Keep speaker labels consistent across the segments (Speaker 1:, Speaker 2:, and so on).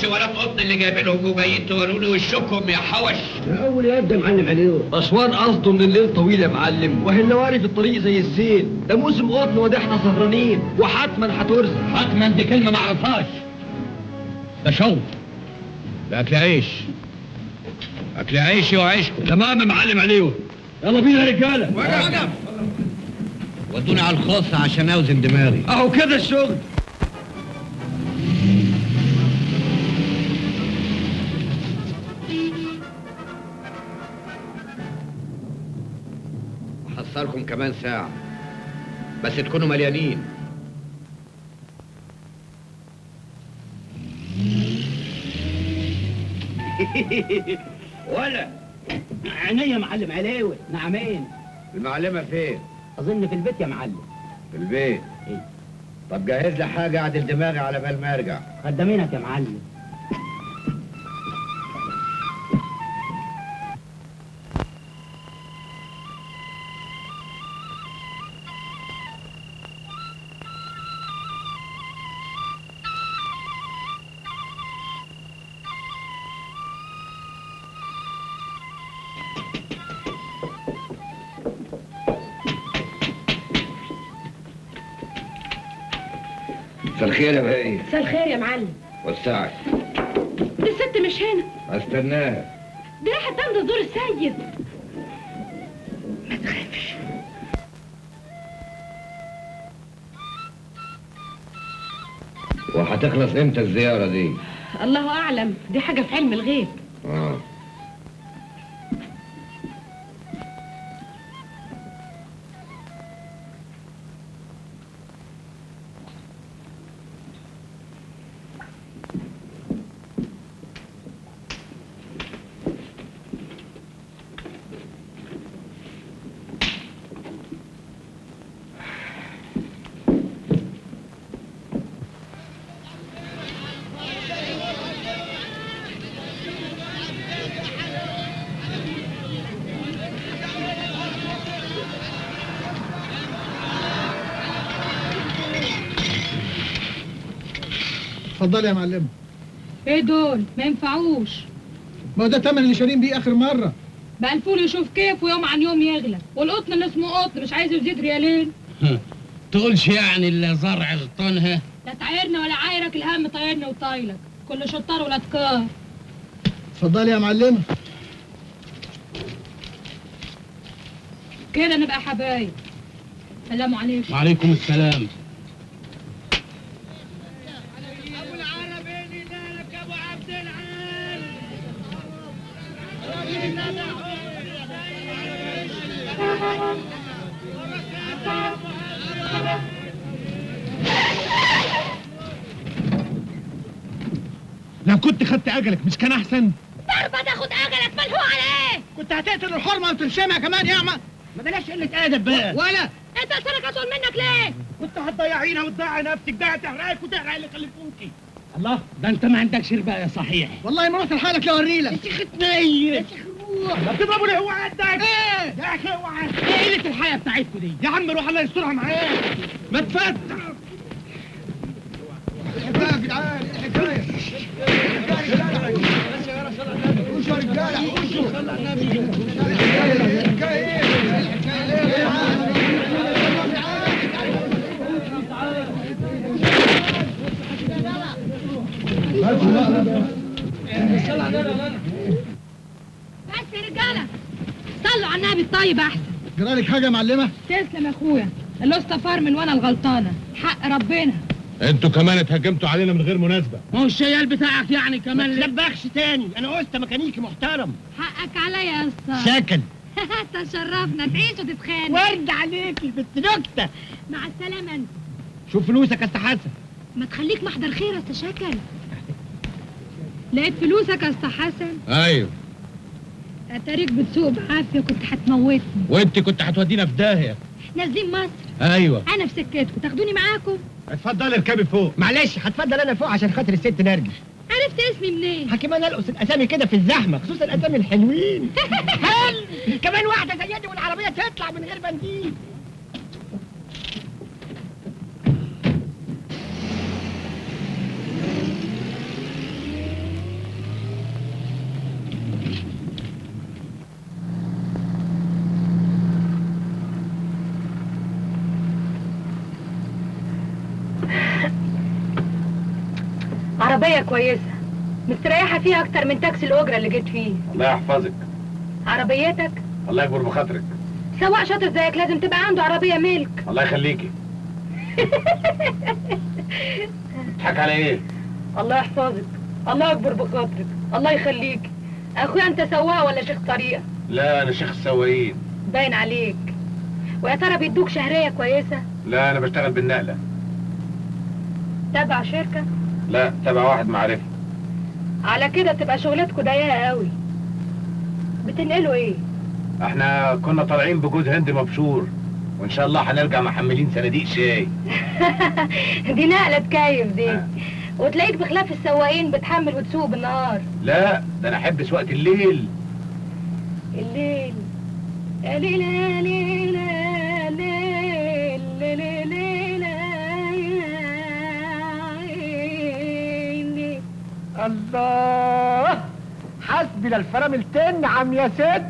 Speaker 1: شوالات قطن اللي جايبينهم وجايين توروني وشكم يا حوش.
Speaker 2: اول يا معلم عليوه.
Speaker 3: اسوان قصده ان الليل طويل يا معلم، وهي النواري في الطريق زي الزين، ده موسم قطن وده احنا سهرانين، وحتما هترزق.
Speaker 1: حتما دي كلمة ما اعرفهاش. ده شغل، ده اكل عيش، اكل عيشي وعيشكم.
Speaker 3: تمام يا معلم عليوه، يلا بينا يا رجاله.
Speaker 1: وقف. ودوني على الخاص عشان اوزن دماغي.
Speaker 3: اهو كده الشغل.
Speaker 1: حصلكم كمان ساعة بس تكونوا مليانين.
Speaker 2: ولا عينيا يا معلم عليوه. نعمين.
Speaker 1: المعلمة فين؟
Speaker 2: أظن في البيت يا معلم.
Speaker 1: في البيت؟
Speaker 2: إيه؟
Speaker 1: طب جهز لي حاجة أعدل دماغي على بال ما أرجع.
Speaker 2: خدامينك يا معلم.
Speaker 1: مساء الخير يا بهية.
Speaker 4: مساء الخير يا معلم.
Speaker 1: وسعك.
Speaker 4: دي الست مش هنا.
Speaker 1: استناها.
Speaker 4: دي راحت تمضي دور السيد. ما تخافش.
Speaker 1: وهتخلص امتى الزيارة دي؟
Speaker 4: الله اعلم، دي حاجة في علم الغيب.
Speaker 5: اتفضلي يا معلمه.
Speaker 4: ايه دول؟ ما ينفعوش.
Speaker 5: ما هو ده تمن اللي شارين بيه اخر مرة.
Speaker 4: بقى الفول يشوف كيف ويوم عن يوم يغلى، والقطن اللي اسمه قطن مش عايز يزيد ريالين.
Speaker 6: تقولش يعني اللي زرع غطانها؟
Speaker 4: لا تعايرنا ولا عايرك، الهم طايرنا وطايلك، كل شطار ولا تكار.
Speaker 5: اتفضلي يا معلمه.
Speaker 4: كده نبقى حبايب. سلام عليكم.
Speaker 6: وعليكم السلام.
Speaker 5: لو كنت خدت اجلك مش كان احسن؟
Speaker 4: ضربه تاخد اجلك ملحوق على ايه؟
Speaker 5: كنت هتقتل الحرمة وتلشمها كمان يا اعمى.
Speaker 2: ما بلاش قلة ادب بقى.
Speaker 5: ولا
Speaker 4: انت لسانك اطول منك ليه؟
Speaker 5: كنت هتضيعينا وتضيعي نفسك، ده هتحرقك وتحرق اللي خلفوكي.
Speaker 6: الله، ده انت ما عندكش ربا يا صحيح.
Speaker 5: والله ما رحت لحالك لو اوريلك.
Speaker 2: يا شيخ اتنيل. يا شيخ روح.
Speaker 5: ما بتضربوا ليه؟ هو عندك
Speaker 2: ايه؟
Speaker 5: يا اخي اوعى.
Speaker 2: ايه قلة الحياة بتاعتكوا دي؟
Speaker 5: يا عم روح الله يسترها معاك. ما تفتح. الحكاية يا جدعان، الحكاية. وشوا يا رجاله، وشوا. الحكاية ايه؟ الحكاية ايه؟
Speaker 4: بس يا رجاله صلوا على النبي الطيب احسن.
Speaker 5: جرالك حاجة يا معلمه؟
Speaker 4: تسلم يا اخويا، الاسطى فرمل وانا الغلطانه، حق ربنا.
Speaker 7: انتوا كمان اتهجمتوا علينا من غير مناسبة.
Speaker 6: ما هو الشيال بتاعك يعني كمان.
Speaker 2: ما تلبخش تاني، انا قلت ميكانيكي محترم.
Speaker 4: حقك عليا يا اسطى.
Speaker 2: شكل.
Speaker 4: تشرفنا، تعيش وتتخانق.
Speaker 2: ورد عليكي بنت نكتة.
Speaker 4: مع السلامة انت.
Speaker 2: شوف فلوسك يا اسطى حسن.
Speaker 4: ما تخليك محضر خير يا اسطى شكل. لقيت فلوسك يا اسطى حسن؟
Speaker 7: ايوه.
Speaker 4: اتاريك بتسوق بعافية، كنت هتموتني.
Speaker 7: وانت كنت هتودينا في داهية.
Speaker 4: نازلين مصر؟
Speaker 7: ايوه.
Speaker 4: انا في سكتكم، تاخدوني معاكم؟
Speaker 7: اتفضلي اركبي فوق.
Speaker 2: معلش هتفضل انا فوق عشان خاطر الست نرجس.
Speaker 4: عرفت اسمي منين؟
Speaker 2: حكيم انا القص الاسامي كده في الزحمة، خصوصا الاسامي الحلوين. حلو كمان واحدة زي دي والعربية تطلع من غير بنزين.
Speaker 4: عربية كويسة، مستريحة فيها أكتر من تاكسي الأجرة اللي جيت فيه.
Speaker 7: الله يحفظك.
Speaker 4: عربيتك؟
Speaker 7: الله يكبر بخاطرك.
Speaker 4: سواق شاطر زيك لازم تبقى عنده عربية ملك.
Speaker 7: الله يخليكي. تضحك على ايه؟
Speaker 4: الله يحفظك، الله يكبر بخاطرك، الله يخليك. اخويا انت سواق ولا شيخ طريقة؟
Speaker 7: لا انا شيخ السواقين.
Speaker 4: باين عليك. ويا ترى بيدوك شهرية كويسة؟
Speaker 7: لا انا بشتغل بالنقلة.
Speaker 4: تبع شركة؟
Speaker 7: لا تبع واحد معرفة.
Speaker 4: على كده تبقى شغلتكوا ضيقة قوي. بتنقلوا ايه؟
Speaker 7: احنا كنا طالعين بجوز هند مبشور، وان شاء الله هنرجع محملين صناديق شاي.
Speaker 4: دي نقلة تكيف دي. وتلاقيك بخلاف السواقين بتحمل وتسوق بالنهار.
Speaker 7: لا ده انا احب سواقة الليل.
Speaker 4: الليل ليل ليل ليل ليل ليل.
Speaker 2: الله، حسبي للفرامل تنعم يا ست.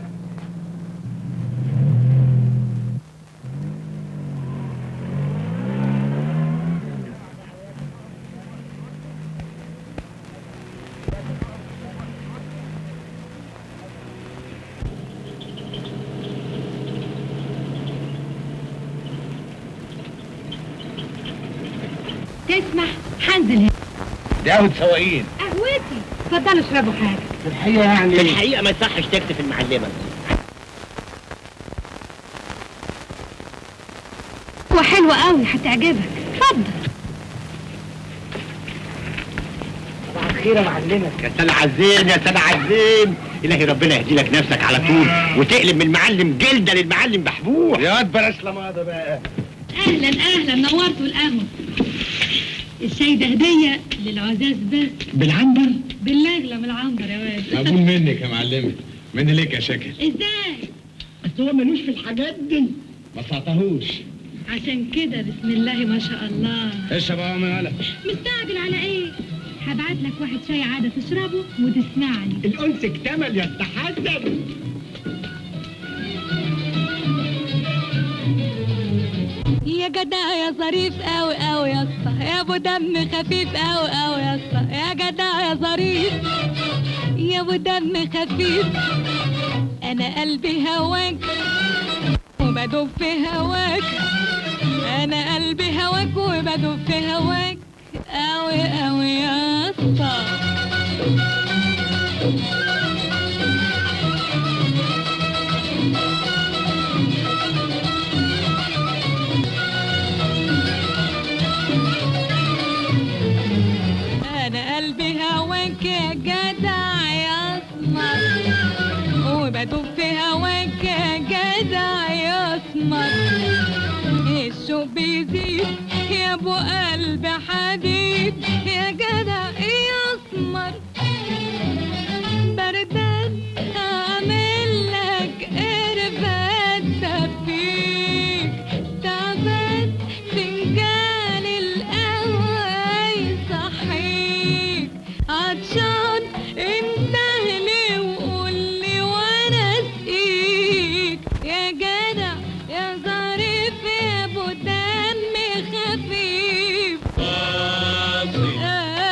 Speaker 4: تسمح هنزل هنا.
Speaker 7: دي قهوة سواقين.
Speaker 4: قهوتي، اتفضلوا اشربوا حاجة.
Speaker 7: في الحقيقة يعني
Speaker 2: في الحقيقة ما يصحش تكتف المعلمة.
Speaker 4: وحلوة قوي هتعجبك، اتفضل.
Speaker 2: صباح الخير يا معلمة.
Speaker 5: يا سلام عزين، يا سلام عزين. إلهي ربنا يهدي لك نفسك على طول وتقلب من المعلم جلدة للمعلم بحبوح.
Speaker 7: يا واد بلاش لماضة بقى.
Speaker 4: أهلا أهلا، نورتوا القهوة. الشاي ده هدية للعزاز بس.
Speaker 5: بالعنبر؟
Speaker 4: باللغلة من العنبر يا واد.
Speaker 7: مقبول منك يا معلمة. مني ليك يا شاكر.
Speaker 4: ازاي؟
Speaker 2: بس هو ملوش في الحاجات دي.
Speaker 7: ما ساعتهوش.
Speaker 4: عشان كده بسم الله ما شاء الله.
Speaker 7: اشرب يا ام.
Speaker 4: مستعجل على ايه؟ هبعت لك واحد شاي عادة تشربه وتسمعني.
Speaker 2: الأنس اكتمل يا اسطى حسن.
Speaker 4: يا جدع يا ظريف قوي قوي يا اسطى، يا ابو دم خفيف قوي قوي يا اسطى، يا جدع يا ظريف يا ابو دم خفيف، انا قلبي هواك وبدوب في هواك، انا قلبي هواك وبدوب في هواك قوي قوي يا اسطى. أنا قلبي هواك يا جدع يا اسمر، وبدوب في هواك يا جدع يا اسمر، الشوق بيزيد يا ابو قلب حديد يا جدع يا اسمر، بردان اعمل لك قرفة تدفيك، تعبان فنجان القهوة يصحيك، عطشان انتهلي وقولي وانا اسقيك، يا جدع يا ظريف يا ابو دم خفيف،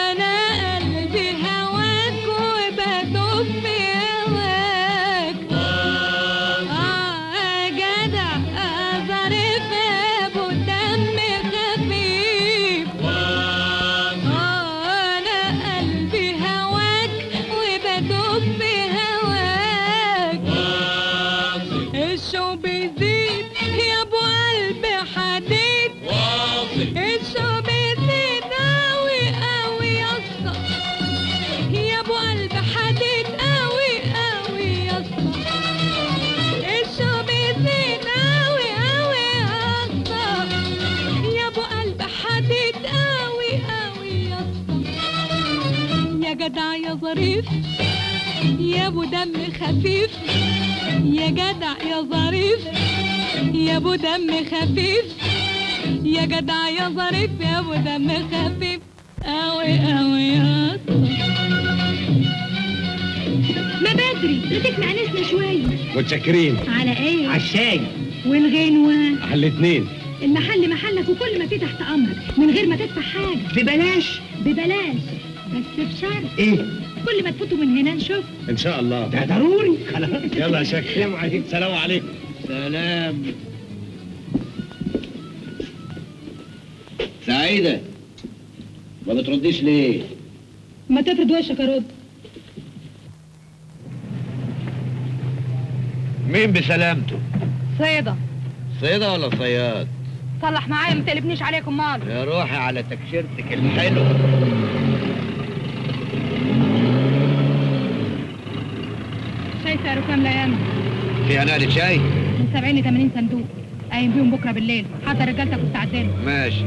Speaker 4: انا قلبي هواك وبدوب في هواك، يا جدع يا ظريف يا ابو دم خفيف، انا قلبي هواك وبدوب في هواك، الشوق بيزيد يا ابو قلب حديد، الشوق بيزيد قوي قوي يا اسطى، يا ابو قلب حديد قوي قوي يا اسطى، الشوق بيزيد قوي قوي يا اسطى، يا ابو قلب حديد قوي قوي يا اسطى، يا جدع يا ظريف يا ابو دم خفيف، يا جدع يا ظريف يا ابو دم خفيف، يا جدع يا ظريف يا ابو دم خفيف قوي قوي يا اسطى. ما بدري ما تقنع ناسنا شوية.
Speaker 7: متشكرين.
Speaker 4: على ايه؟
Speaker 2: على الشاي
Speaker 4: والغنوه.
Speaker 7: على الاتنين.
Speaker 4: المحل محلك وكل ما فيه تحت امرك من غير ما تدفع حاجة.
Speaker 2: ببلاش.
Speaker 4: ببلاش. بس بشرط.
Speaker 7: ايه؟
Speaker 4: كل ما تفوتوا من هنا نشوف.
Speaker 7: ان شاء الله.
Speaker 2: ده ضروري. خلاص
Speaker 7: يلا يا شاكر.
Speaker 2: سلام عليكم.
Speaker 7: سلام عليكم.
Speaker 6: سلام. سعيدة ما بترديش ليه؟
Speaker 4: ما تفرد وشك ارد.
Speaker 1: مين بسلامته؟
Speaker 4: صيدة.
Speaker 1: صيدة ولا صياد؟
Speaker 4: صلح معايا ما تقلبنيش عليكم مال.
Speaker 1: يا روحي على تكشيرتك الحلوة.
Speaker 4: شاي سعره كام الايام؟
Speaker 1: في نقلة شاي؟
Speaker 4: من 70 ل 80 صندوق، قايم بيهم بكره بالليل، حضر رجالتك واستعدلهم.
Speaker 1: ماشي.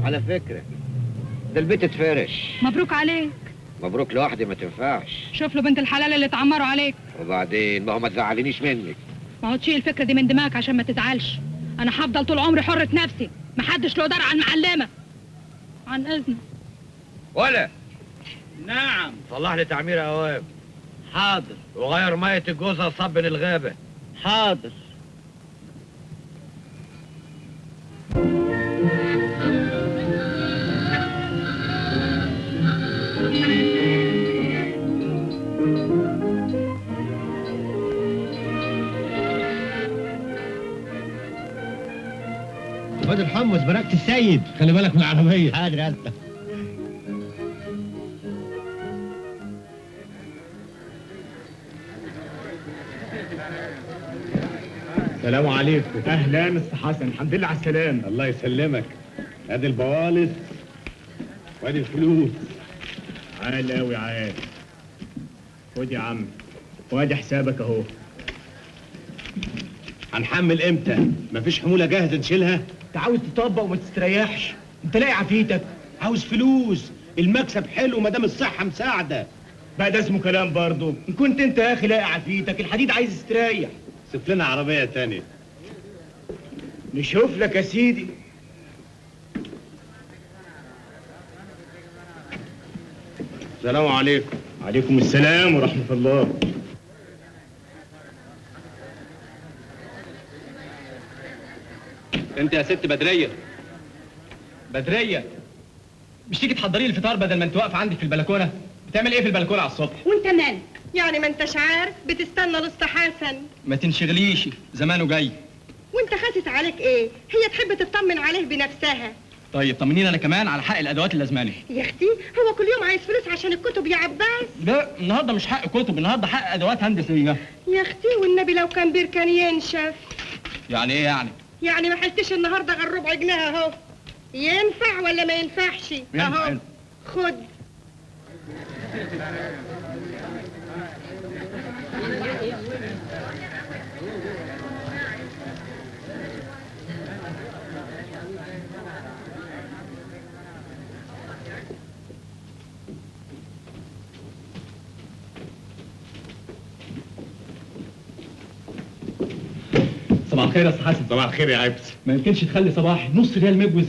Speaker 1: على فكرة ده البيت اتفرش.
Speaker 4: مبروك عليك.
Speaker 1: مبروك لوحدي ما تنفعش.
Speaker 4: شوف له بنت الحلال اللي اتعمروا عليك.
Speaker 1: وبعدين ما هو ما تزعلنيش منك.
Speaker 4: ما هو تشيل الفكرة دي من دماغك عشان ما تزعلش. أنا هفضل طول عمري حرة نفسي، محدش له دار على المعلمة. عن إذنك.
Speaker 1: ولا.
Speaker 6: نعم.
Speaker 1: صلح لي تعمير أوام.
Speaker 6: حاضر.
Speaker 1: وغير مية الجوزة صب للغابة.
Speaker 6: حاضر.
Speaker 2: خد الحمص بركة السيد.
Speaker 7: خلي بالك من العربية.
Speaker 2: حاضر يا اسطى.
Speaker 7: السلام عليكم.
Speaker 8: اهلا مستر حسن، الحمد لله على السلامة.
Speaker 7: الله يسلمك. ادي البوالص وادي الفلوس.
Speaker 8: عال قوي عال. خد يا عم وادي حسابك اهو.
Speaker 7: هنحمل امتى؟ مفيش حمولة جاهزة نشيلها؟
Speaker 8: انت عاوز تطبق وما تستريحش، انت لاقي عافيتك.
Speaker 7: عاوز فلوس، المكسب حلو ما دام الصحة مساعدة.
Speaker 8: بقى ده اسمه كلام برضه، ان كنت انت يا اخي لاقي عافيتك، الحديد عايز يستريح.
Speaker 7: شوف لنا عربية تانية.
Speaker 8: نشوف لك يا سيدي.
Speaker 7: السلام عليكم.
Speaker 8: وعليكم السلام ورحمة الله.
Speaker 3: انت يا ست بدرية، بدرية، مش تيجي تحضري لي الفطار بدل ما انت واقفة عندك في البلكونة؟ بتعمل ايه في البلكونة على الصبح؟
Speaker 9: وانت مالك؟ يعني ما انتش عارف بتستنى لسه حسن.
Speaker 3: ما تنشغليش، زمانه جاي.
Speaker 9: وانت خاسس عليك ايه؟ هي تحب تطمن عليه بنفسها.
Speaker 3: طيب طمنيني انا كمان على حق الادوات اللازماني.
Speaker 9: يا اختي هو كل يوم عايز فلوس عشان الكتب يا عباس؟
Speaker 3: لا النهارده مش حق كتب، النهارده حق ادوات هندسية.
Speaker 9: يا اختي والنبي لو كان بير كان ينشف.
Speaker 3: يعني ايه يعني؟
Speaker 9: يعني ما حلتش النهارده غير ربع جنيه اهو. ينفع ولا ما ينفعش؟ اهو خد.
Speaker 3: صباح الخير يا استاذ حسن.
Speaker 7: صباح الخير يا عبس.
Speaker 3: ما يمكنش تخلي صباح نص ريال مجوز.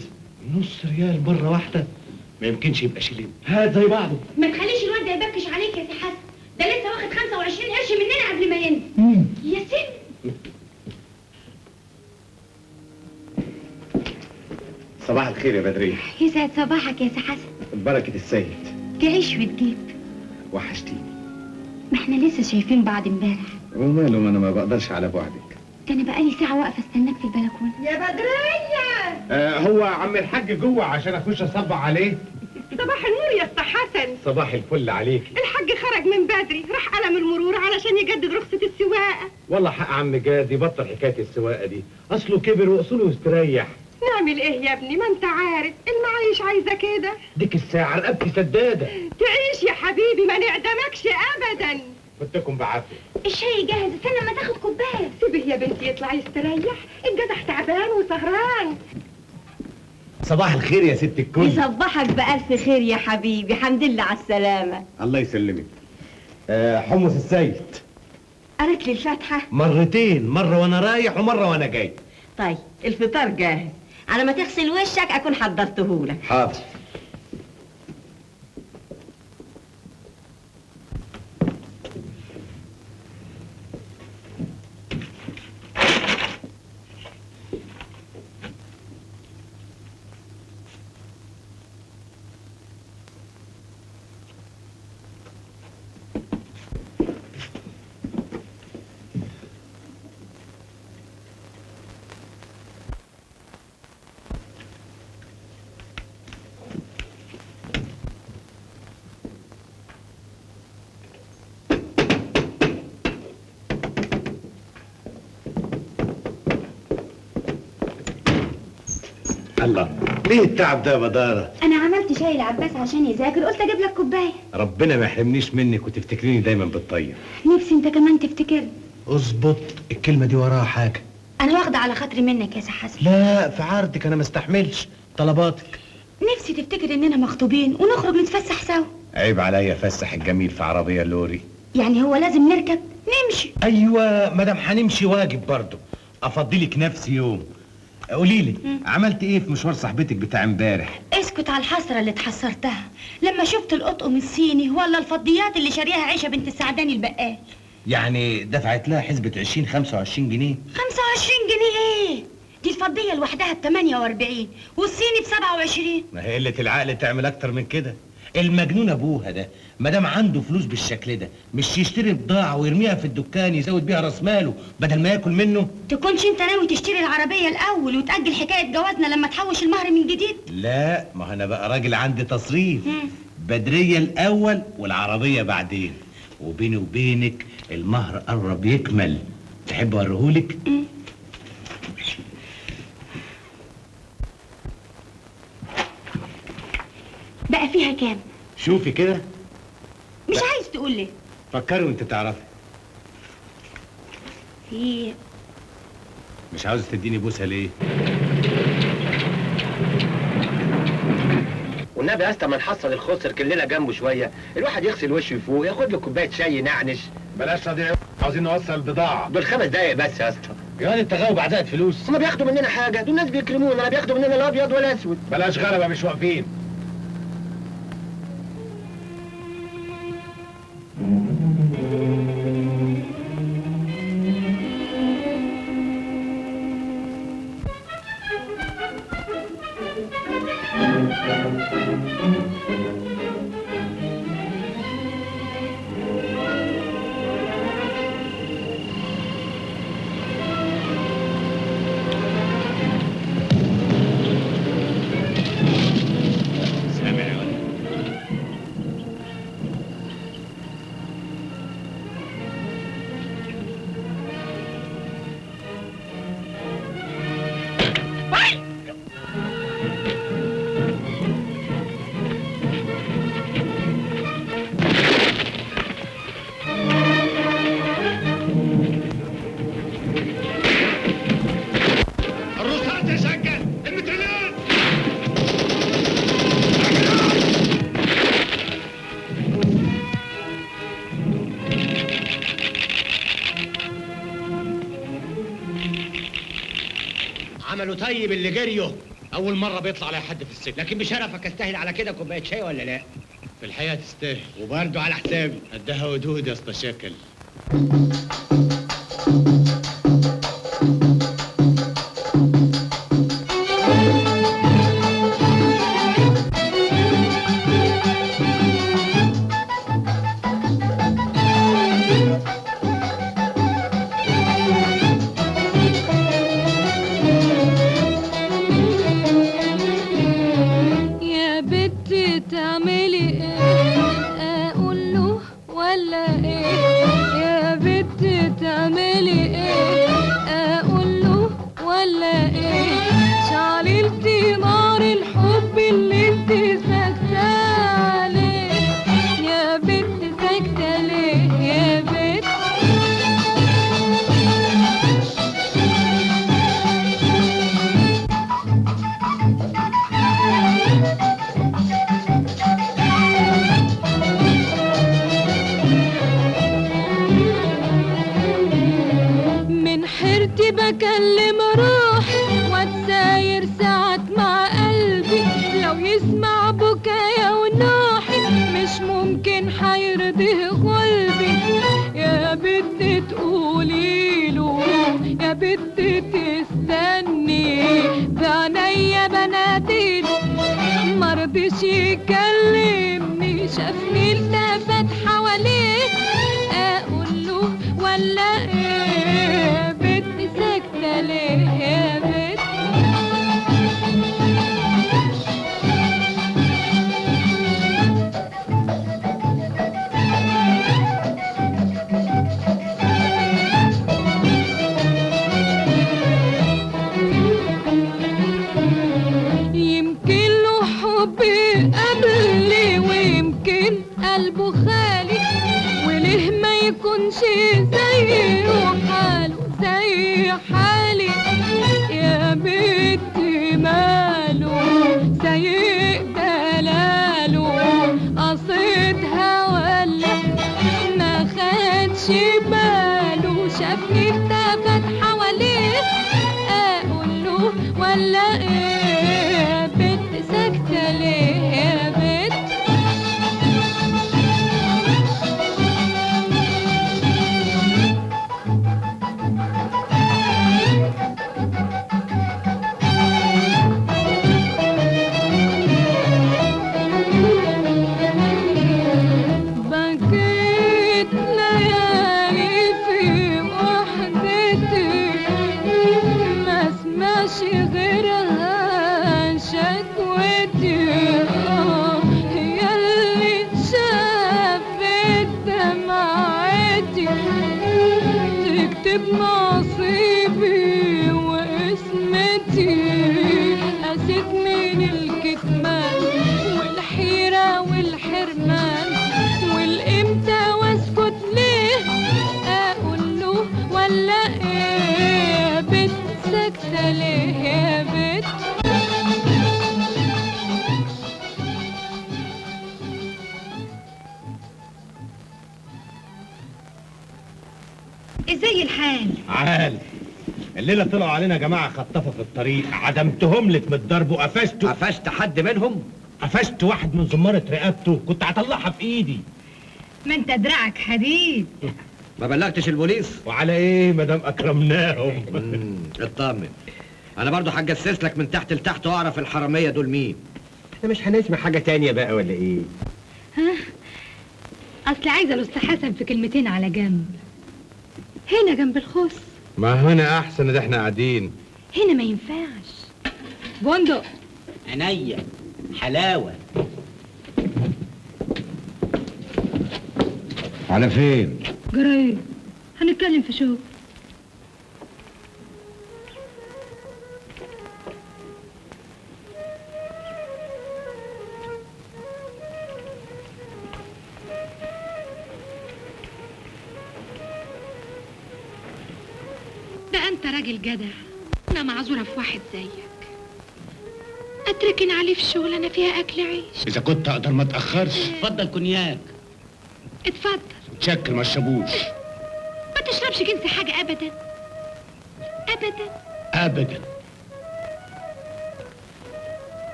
Speaker 7: نص ريال مرة واحدة؟ ما يمكنش يبقى شيلين.
Speaker 3: هات زي بعضه.
Speaker 10: ما تخليش الواد ده يبكش عليك يا سي حسن، ده لسه واخد 25 قرش مننا قبل ما ينزل. يا سن.
Speaker 7: صباح الخير يا بدرية.
Speaker 10: يسعد صباحك يا سي حسن.
Speaker 7: بركة السيد.
Speaker 10: تعيش وتجيب.
Speaker 7: وحشتيني.
Speaker 10: ما احنا لسه شايفين بعض امبارح.
Speaker 7: وماله، ما انا ما بقدرش على بعدك.
Speaker 10: ده انا بقالي ساعة واقفة استناك في البلكونة.
Speaker 9: يا بدرية.
Speaker 7: هو عم الحاج جوه عشان اخش اصبح عليه.
Speaker 9: صباح النور يا اسطى حسن.
Speaker 7: صباح الفل عليكي.
Speaker 9: الحاج خرج من بدري، راح قلم المرور علشان يجدد رخصة السواقة.
Speaker 7: والله حق عم جاد يبطل حكاية السواقة دي، اصله كبر واصوله يستريح.
Speaker 9: نعمل ايه يا ابني، ما انت عارف المعايش عايزة كده.
Speaker 7: ديك الساعة رقبتي سدادة.
Speaker 9: تعيش يا حبيبي ما نعدمكش ابدا.
Speaker 7: فتكم بعافية.
Speaker 10: الشاي جاهز، استنى ما تاخد كوباية.
Speaker 9: سيبه يا بنتي يطلع يستريح، الجدع تعبان وسهران.
Speaker 7: صباح الخير يا ست الكل.
Speaker 11: يصبحك بألف خير يا حبيبي، الحمد لله على السلامة.
Speaker 7: الله يسلمك. حمص السيد.
Speaker 11: قريت لي الفاتحة؟
Speaker 7: مرتين، مرة وأنا رايح ومرة وأنا جاي.
Speaker 11: طيب الفطار جاهز، على ما تغسل وشك أكون حضرتهولك.
Speaker 7: حاضر. الله، ليه التعب ده يا بدارة؟
Speaker 10: انا عملت شاي العباس عشان يذاكر، قلت اجيب لك كوباية.
Speaker 7: ربنا ما يحرمنيش منك وتفتكريني دايما بالطيب.
Speaker 10: نفسي انت كمان تفتكرني.
Speaker 7: اظبط الكلمة دي وراها حاجة.
Speaker 10: انا واخده على خاطري منك يا سي حسن.
Speaker 7: لا في عرضك انا ما استحملش طلباتك.
Speaker 10: نفسي تفتكر اننا مخطوبين ونخرج نتفسح سوا.
Speaker 7: عيب عليا افسح الجميل في عربية لوري.
Speaker 10: يعني هو لازم نركب نمشي؟
Speaker 7: ايوه مادام هنمشي واجب برضه افضلك نفسي يوم. قولي لي عملت ايه في مشوار صاحبتك بتاع امبارح؟
Speaker 10: اسكت على الحسرة اللي اتحسرتها لما شفت القطقم الصيني ولا الفضيات اللي شاريها عيشه بنت السعداني البقال.
Speaker 7: يعني دفعت لها حسبه 20 25 جنيه؟
Speaker 10: 25 جنيه ايه؟ دي الفضيه لوحدها ب 48 والصيني ب 27.
Speaker 7: ما هي قلة العقل تعمل اكتر من كده. المجنون ابوها ده ما دام عنده فلوس بالشكل ده مش يشتري بضاعة ويرميها في الدكان يزود بيها راس ماله بدل ما ياكل منه؟
Speaker 10: تكونش انت ناوي تشتري العربية الاول وتاجل حكاية جوازنا لما تحوش المهر من جديد؟
Speaker 7: لا ما انا بقى راجل عندي تصريف. بدريه الاول والعربية بعدين. وبيني وبينك المهر قرب يكمل، تحب اوريهولك؟
Speaker 10: بقى فيها كام؟
Speaker 7: شوفي كده.
Speaker 10: مش عايز تقول ليه؟
Speaker 7: فكري وانت تعرفي.
Speaker 10: في
Speaker 7: مش عاوز تديني بوسه ليه؟
Speaker 5: والنبي يا اسطى ما نحصل الخسر كلنا جنبه شوية، الواحد يغسل وشه يفوق، ياخد له كوباية شاي ينعنش.
Speaker 7: بلاش تضيع، عاوزين نوصل البضاعة.
Speaker 5: دول 5 دقايق بس يا اسطى.
Speaker 7: يا انت غاوي بعدها فلوس.
Speaker 5: هما بياخدوا مننا حاجة؟ دول الناس بيكرمونا، لا بياخدوا مننا لا ابيض ولا اسود.
Speaker 7: بلاش غلبه، مش واقفين.
Speaker 5: طيب اللي جريه اول مرة بيطلع على حد في السجن، لكن بشرفك استاهل على كده كوباية شاي ولا لا؟
Speaker 7: في الحقيقة تستاهل،
Speaker 5: وبرده على حسابي.
Speaker 7: قدها ودود يا اسطى شاكل.
Speaker 4: بكلم روحي واتساير ساعات مع قلبي، لو يسمع بكايا ونوحي مش ممكن حيرضيه قلبي. يا بنت تقوليله، يا بنت تستني، بعينيا بناديله مرضيش يكلمني، شافني التفت حواليه اقوله ولا ايه؟ بنت ساكتة ليه يا بنت؟ قلبه خالي، وليه ما يكونش زيي وحاله زي حالي؟ يا بنتي ماله سايق دلالة، قصدها ولا ما خدش باله؟ شافني التفت حواليه اقول له ولا ايه؟ يا بنت ساكته ليه يا بنت؟ بكيت ليالي في وحدتي ما اسمعش غيرها شكوتي، هي اللي شافت دمعتي تكتب نصيبي واسمتي. قست من الكتمان والحيرة والحرمان، والامتى واسكت ليه؟ اقول له ولا ايه؟ يا بنت ساكتة ليه يا بنت؟
Speaker 10: ازاي الحال؟
Speaker 7: عال الليلة طلعوا علينا جماعة خطفه في الطريق، عدمتهم لك من الضرب وقفشته.
Speaker 1: قفشت حد منهم؟
Speaker 7: قفشت واحد من زماره رقبته، كنت هطلعها في ايدي.
Speaker 10: ما انت دراعك حديد.
Speaker 1: ما بلغتش البوليس؟
Speaker 7: وعلى ايه ما دام اكرمناهم.
Speaker 1: اطمن، انا برضو هتجسس لك من تحت لتحت واعرف الحرامية دول مين.
Speaker 5: احنا مش هنسمع حاجة تانية بقى ولا ايه؟
Speaker 10: ها؟ اصل عايزه الاستاذ حسن في كلمتين على جنب، هنا جنب الخص.
Speaker 7: ما هنا احسن، ده احنا قاعدين
Speaker 10: هنا ما ينفعش. بندق
Speaker 12: عينيا حلاوة.
Speaker 1: على فين؟
Speaker 10: جرايه هنتكلم في شغل. ده انت راجل جدع، انا معذوره في واحد زيك اتركن عليه في شغلانة فيها اكل عيش.
Speaker 6: اذا كنت اقدر ما اتاخرش.
Speaker 12: اتفضل كونياك.
Speaker 10: اتفضل.
Speaker 6: متشكر. ما اشربوش.
Speaker 10: ما تشربش جنس حاجة ابدا ابدا
Speaker 6: ابدا.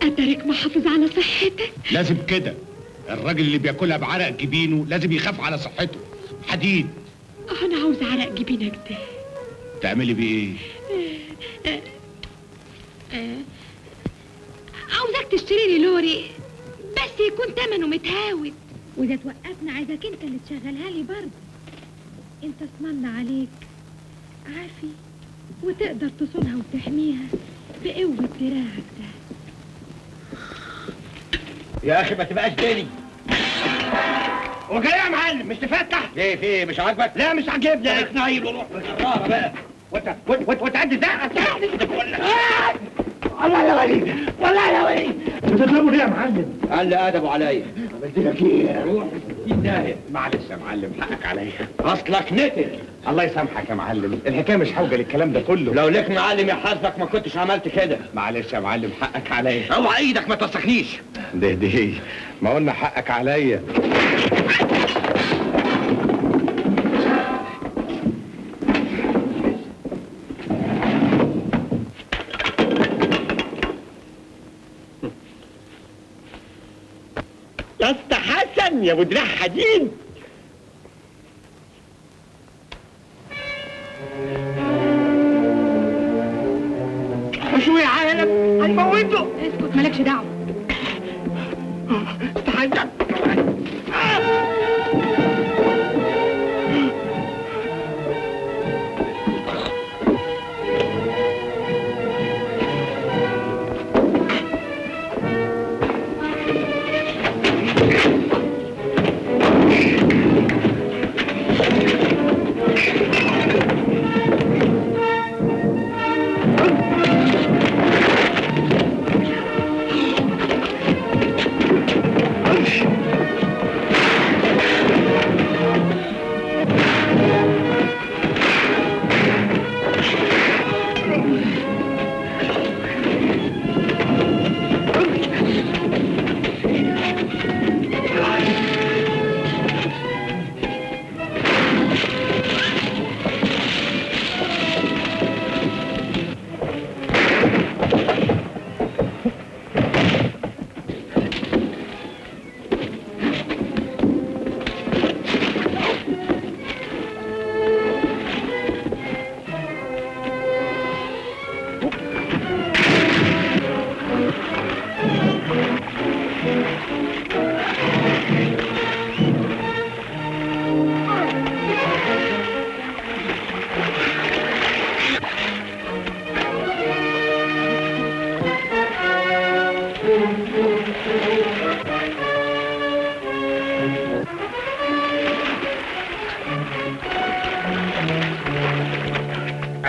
Speaker 10: اترك محافظ على صحتك.
Speaker 6: لازم كده، الراجل اللي بياكلها بعرق جبينه لازم يخاف على صحته. حديد.
Speaker 10: انا عاوز عرق جبينك ده.
Speaker 6: تعملي بيه ايه؟
Speaker 10: عاوزك تشتري لي لوري بس يكون تمنه متهاوت، واذا توقفنا عايزك انت اللي تشغلها لي برضه. انت اصمنا عليك عافي وتقدر تصونها وتحميها بقوة دراعك ده.
Speaker 5: يا اخي ما تبقاش ديلي. وجاي يا معلم مش تفتح؟
Speaker 1: ليه في ايه؟ مش عاجبك؟
Speaker 5: لا مش عاجبني يا اخي. نايل وروح بالجراره بقى. وانت وانت وانت قد زقه. والله يا وليد، والله يا وليد. بتضربه ليه يا معلم؟
Speaker 1: قال ادبه عليا.
Speaker 5: عملت لك ايه؟
Speaker 1: روح في داهية.
Speaker 5: معلش يا معلم حقك عليا.
Speaker 1: اصلك نتن.
Speaker 5: الله يسامحك يا معلم، الحكاية مش حوجه للكلام ده كله.
Speaker 1: لو لك معلم يحاسبك ما كنتش عملت كده.
Speaker 5: معلش يا معلم حقك عليا.
Speaker 1: اوعى ايدك ما توسخنيش.
Speaker 5: ده ده ما قلنا حقك عليا. يا اسطى حسن يا ابو دراع حديد. شو يا عالم هنموته.
Speaker 10: اسكت مالكش دعوه.
Speaker 5: استحمل.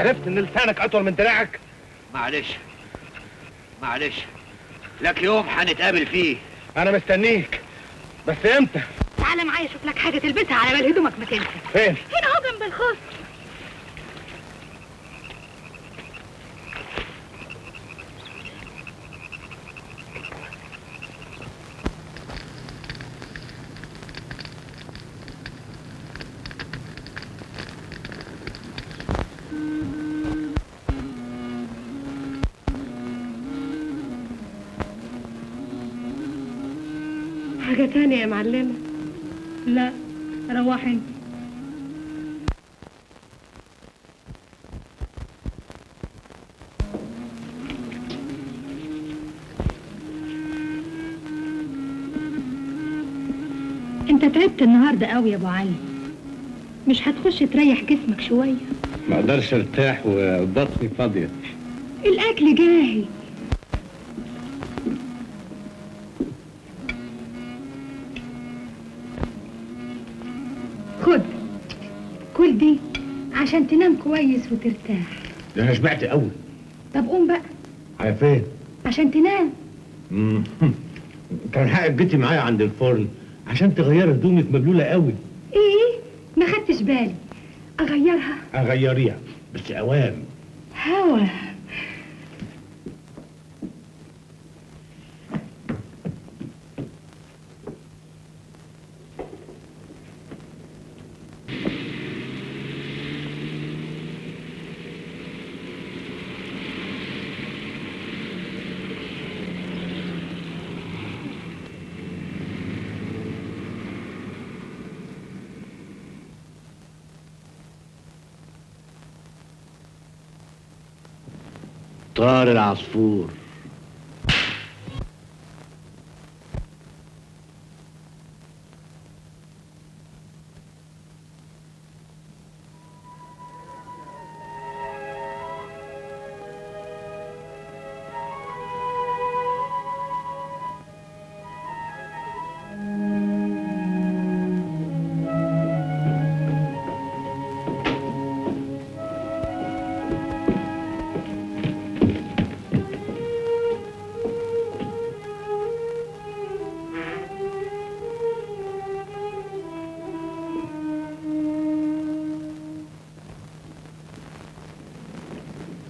Speaker 6: عرفت ان لسانك اطول من دراعك؟
Speaker 5: معلش معلش، لك يوم هنتقابل فيه.
Speaker 6: انا مستنيك، بس امتى؟
Speaker 10: تعالى معايا اشوف لك حاجة تلبسها على بال هدومك ما تنسى.
Speaker 6: فين؟
Speaker 10: هنا اهو جنب الخص.
Speaker 9: حاجة تانية يا معلمة؟
Speaker 10: لا، روحي انت. انت تعبت النهارده قوي يا ابو علي، مش هتخش تريح جسمك شوية؟
Speaker 7: ما اقدرش ارتاح وبطني فاضية.
Speaker 10: الاكل جاهز. خد كل دي عشان تنام كويس وترتاح.
Speaker 6: ده انا شبعت قوي.
Speaker 10: طب قوم بقى.
Speaker 6: على فين؟
Speaker 10: عشان تنام.
Speaker 7: كان حقك جيتي معايا عند الفرن عشان تغيري هدومك، مبلوله قوي.
Speaker 10: ايه؟ ما خدتش بالي. اغيرها؟
Speaker 6: اغيريها بس اوام.
Speaker 10: هوا.
Speaker 5: طار العصفور.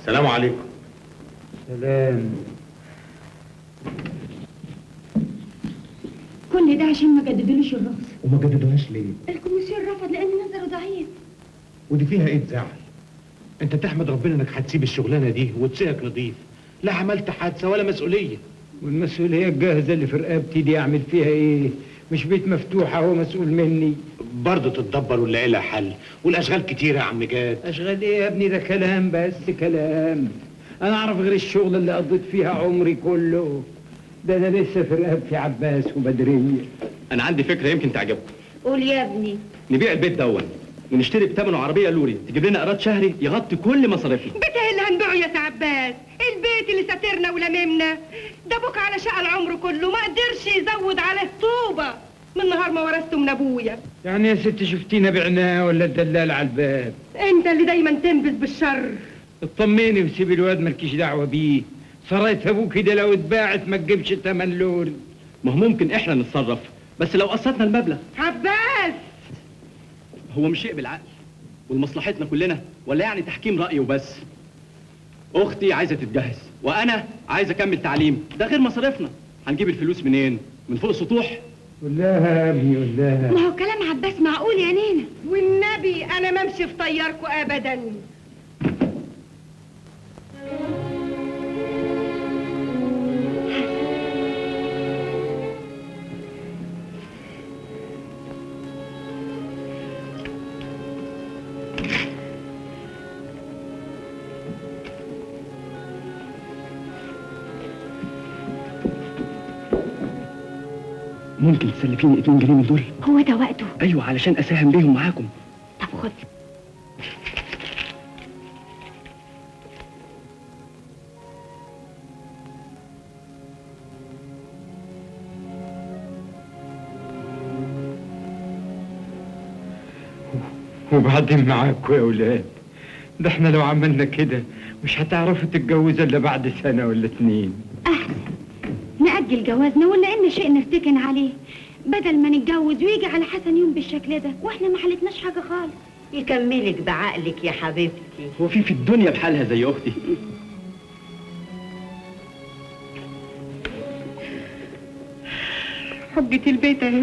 Speaker 6: السلام عليكم.
Speaker 13: سلام.
Speaker 10: كل ده عشان ما جددولوش الرخصة.
Speaker 6: وما جددوهاش ليه؟
Speaker 10: الكوميسيون رفض لأن نظره ضعيف.
Speaker 6: ودي فيها ايه تزعل؟ انت تحمد ربنا انك هتسيب الشغلانة دي وتسيبك نظيف، لا عملت حادثة ولا مسؤولية.
Speaker 13: والمسؤولية الجاهزة اللي في رقبتي دي اعمل فيها ايه؟ مش بيت مفتوح اهو مسؤول مني.
Speaker 6: برضه تتدبر ونلاقي لها حل، والاشغال كتيرة يا عم جاد.
Speaker 13: اشغال ايه يا ابني؟ ده كلام بس كلام. انا اعرف غير الشغل اللي قضيت فيها عمري كله ده، انا لسه في رقبتي عباس وبدريه.
Speaker 3: انا عندي فكرة يمكن تعجبكم.
Speaker 11: قول يا ابني.
Speaker 3: نبيع البيت دون ونشتري بثمنه عربية لوري تجيب لنا ايراد شهري يغطي كل مصاريفنا.
Speaker 9: بيت ايه اللي هنبيعه يا عباس؟ البيت اللي ساترنا ولممنا ده ابوك على شقه العمر كله ما قدرش يزود عليه طوبة من نهار ما ورثته من ابويا.
Speaker 13: يعني يا ست شفتينا بعناه ولا الدلال على الباب؟
Speaker 9: انت اللي دايما تنبذ بالشر.
Speaker 13: اطمني وسيبي الواد مالكيش دعوه بيه، سراية ابوك ده لو اتباعت ما تجيبش تمن لوري.
Speaker 3: ما هو ممكن احنا نتصرف بس لو قسطنا المبلغ.
Speaker 9: عباس
Speaker 3: هو مش شيء بالعقل ولمصلحتنا كلنا ولا يعني تحكيم رأي وبس؟ اختي عايزه تتجهز وانا عايز اكمل تعليم، ده غير مصاريفنا. هنجيب الفلوس منين؟ من فوق السطوح؟
Speaker 13: قول لها يا ابني قول لها.
Speaker 10: ما هو كلام عباس معقول يا نينا.
Speaker 9: والنبي انا ما امشي في طياركوا ابدا.
Speaker 3: ممكن تسلفيني 2 جنيه من دول؟
Speaker 10: هو ده وقته؟
Speaker 3: ايوه علشان اساهم بيهم معاكم.
Speaker 10: طب خد.
Speaker 13: وبعدين معاكوا يا ولاد، ده احنا لو عملنا كده مش هتعرفوا تتجوزوا الا بعد سنة ولا 2.
Speaker 10: احسن نأجل جوازنا ولا ان شيء نرتكن عليه، بدل ما نتجوز ويجي على حسن يوم بالشكل ده واحنا ما حلتناش حاجة خالص.
Speaker 11: يكملك بعقلك يا حبيبتي.
Speaker 3: هو في الدنيا بحالها زي اختي؟
Speaker 9: حجة البيت اهي.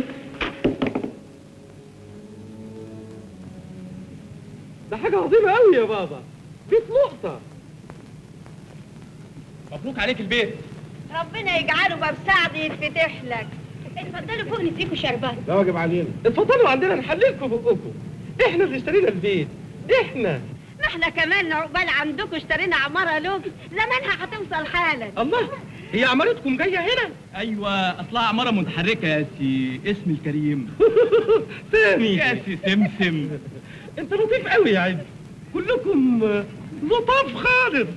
Speaker 14: ده حاجة عظيمة قوي يا بابا، بيت لقطة.
Speaker 3: مبروك عليك البيت.
Speaker 11: ربنا يجعله باب سعد يتفتح لك.
Speaker 10: اتفضلوا فوق نديكوا شربات.
Speaker 6: ده واجب علينا.
Speaker 14: اتفضلوا عندنا نحللكم بقكم، احنا اللي اشترينا البيت، احنا.
Speaker 11: ما احنا كمان عقبال عندكم اشترينا عمارة لوكس، زمانها هتوصل حالا.
Speaker 14: الله، هي عمارتكم جاية هنا؟
Speaker 3: ايوه، اصلها عمارة متحركة يا سي اسم الكريم.
Speaker 14: سامي
Speaker 3: يا سي سمسم.
Speaker 14: انت لطيف قوي يا عز، كلكم لطاف خالص.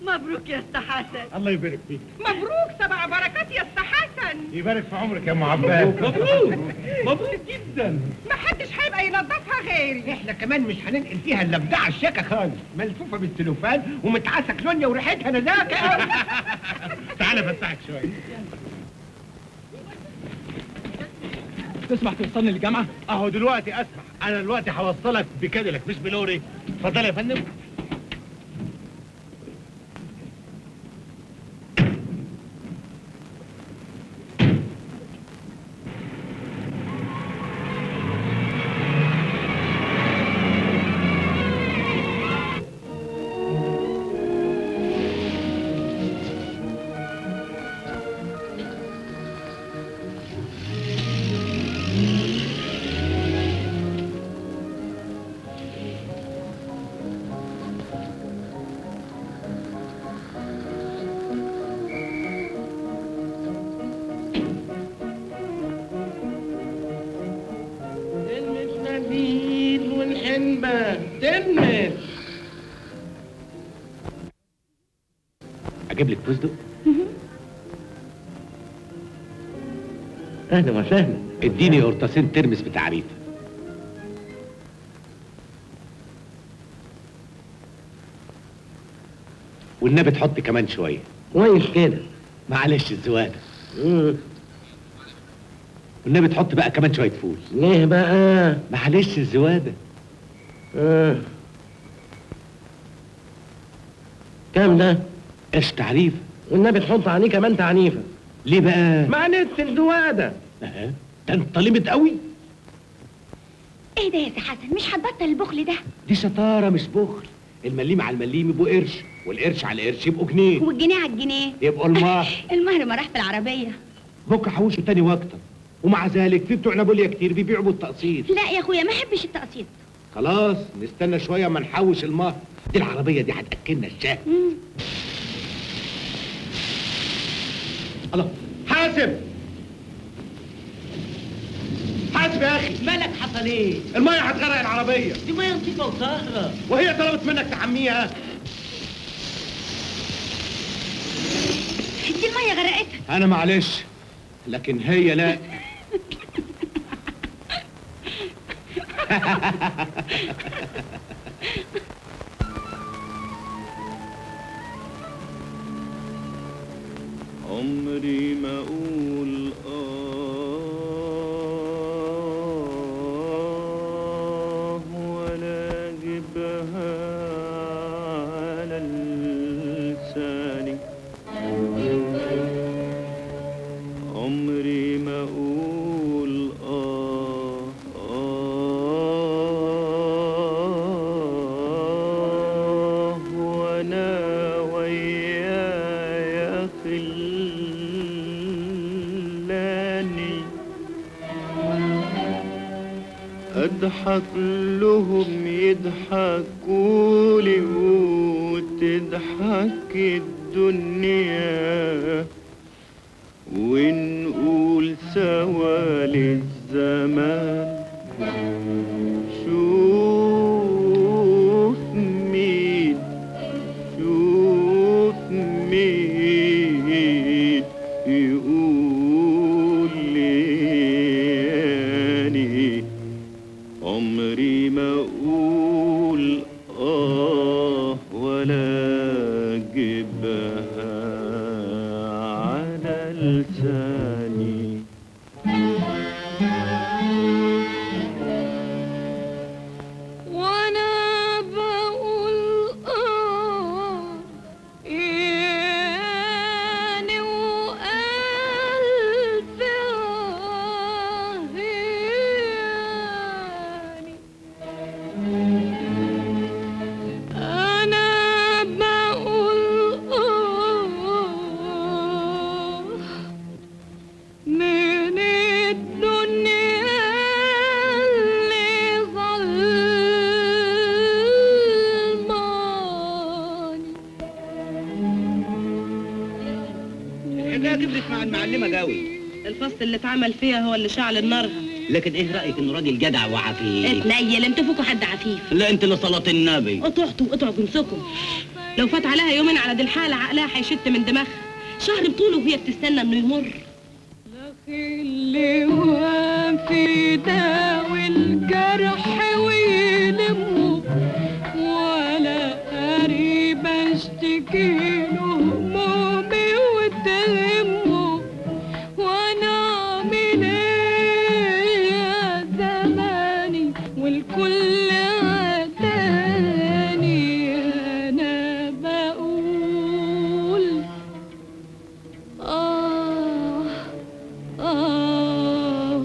Speaker 11: مبروك يا اسطى حسن.
Speaker 6: الله يبارك فيك.
Speaker 9: مبروك 7 بركات يا اسطى حسن.
Speaker 6: يبارك في عمرك يا ام عباس.
Speaker 14: مبروك مبروك جدا.
Speaker 9: محدش هيبقى ينظفها غيري.
Speaker 2: احنا كمان مش هننقل فيها الا بضاعة الشياكه خالص، ملفوفه بالسلوفان ومتعاسه كلونيا وريحتها نزاكه قوي.
Speaker 6: تعالى فتحك شوية.
Speaker 3: تسمح توصلني للجامعة؟
Speaker 6: اهو دلوقتي اسمح، انا دلوقتي هوصلك بكاديلاك مش بلوري. اتفضل يا فندم.
Speaker 7: اجيب لك فستق؟
Speaker 5: اهلا وسهلا.
Speaker 7: اديني قرطاسين ترمس بتعريفه. والنبي تحط كمان شوية.
Speaker 5: كويس كده.
Speaker 7: معلش الزواده. والنبي تحط بقى كمان شوية فول.
Speaker 5: ليه بقى؟
Speaker 7: معلش الزواده.
Speaker 5: كام ده؟
Speaker 7: قش تعريفه.
Speaker 5: والنبي تحط عليه كمان تعنيفه.
Speaker 7: ليه بقى؟
Speaker 5: معلش الزواده.
Speaker 7: ده انت لمت قوي.
Speaker 10: ايه ده يا سي حسن؟ مش هتبطل البخل ده؟
Speaker 7: دي شطارة مش بخل. المليم على المليم يبقوا قرش، والقرش على القرش يبقوا جنيه،
Speaker 10: والجنيه على الجنيه
Speaker 7: يبقوا المهر.
Speaker 10: المهر ما راح في العربية.
Speaker 7: بكره حوشه تاني واكتر، ومع ذلك في بتوع نابوليا كتير بيبيعوا بالتقسيط.
Speaker 10: لا يا اخويا ما احبش التقسيط.
Speaker 7: خلاص نستنى شوية ما نحوش المهر. دي العربية دي هتاكلنا الشاه. الله، حاسب حاسب يا اخي.
Speaker 12: مالك؟ حصل ايه؟
Speaker 7: المية هتغرق العربية.
Speaker 12: دي مية نظيفة وطاهره،
Speaker 7: وهي طلبت منك تحميها.
Speaker 10: دي المية غرقتها.
Speaker 7: انا معلش، لكن هي لا.
Speaker 15: عمري ما اقول ولا اجيبها على لساني. عمري ما اقول وانا ويايا خلاني. اضحك لهم يضحكولي وتضحك الدنيا، ونقول سوا للزمان شوف مين، شوف لساني.
Speaker 4: وانا بقول يعني وقلبي يعني انا بقول من الدنيا اللي ظلماني.
Speaker 12: الحكاية كبرت مع المعلمة قوي.
Speaker 16: الفصل اللي اتعمل فيها هو اللي شعل نارها.
Speaker 12: لكن ايه رايك انه راجل جدع وعفيف؟
Speaker 16: اتنيل، انتوا فوقوا حد عفيف؟
Speaker 12: لا انت اللي صلاة النبي.
Speaker 16: قطعتوا وقطعوا جنسكم. لو فات عليها يومين على دي الحالة عقلها هيشت من دماغها. شهر بطوله وهي بتستنى انه يمر.
Speaker 4: اللي واقف داوي الجرح ويلمه، ولا قريب اشتكي له همومي وتهمه، وانا اعمل ايه يا زماني والكل عداني. انا بقول آه آه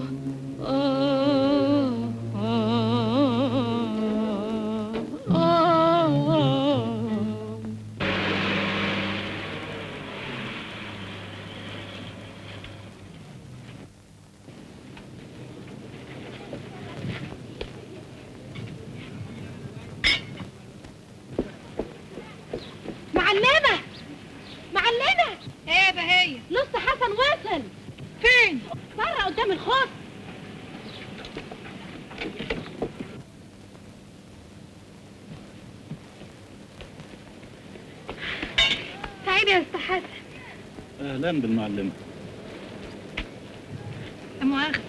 Speaker 4: آه آه آه.
Speaker 10: معلمة معلمة. ايه يا بهية؟ لسه حسن وصل. فين؟ بره قدام الخط. سعيد يا استاذ حسن.
Speaker 17: اهلا بالمعلمه.
Speaker 10: لا مؤاخذة،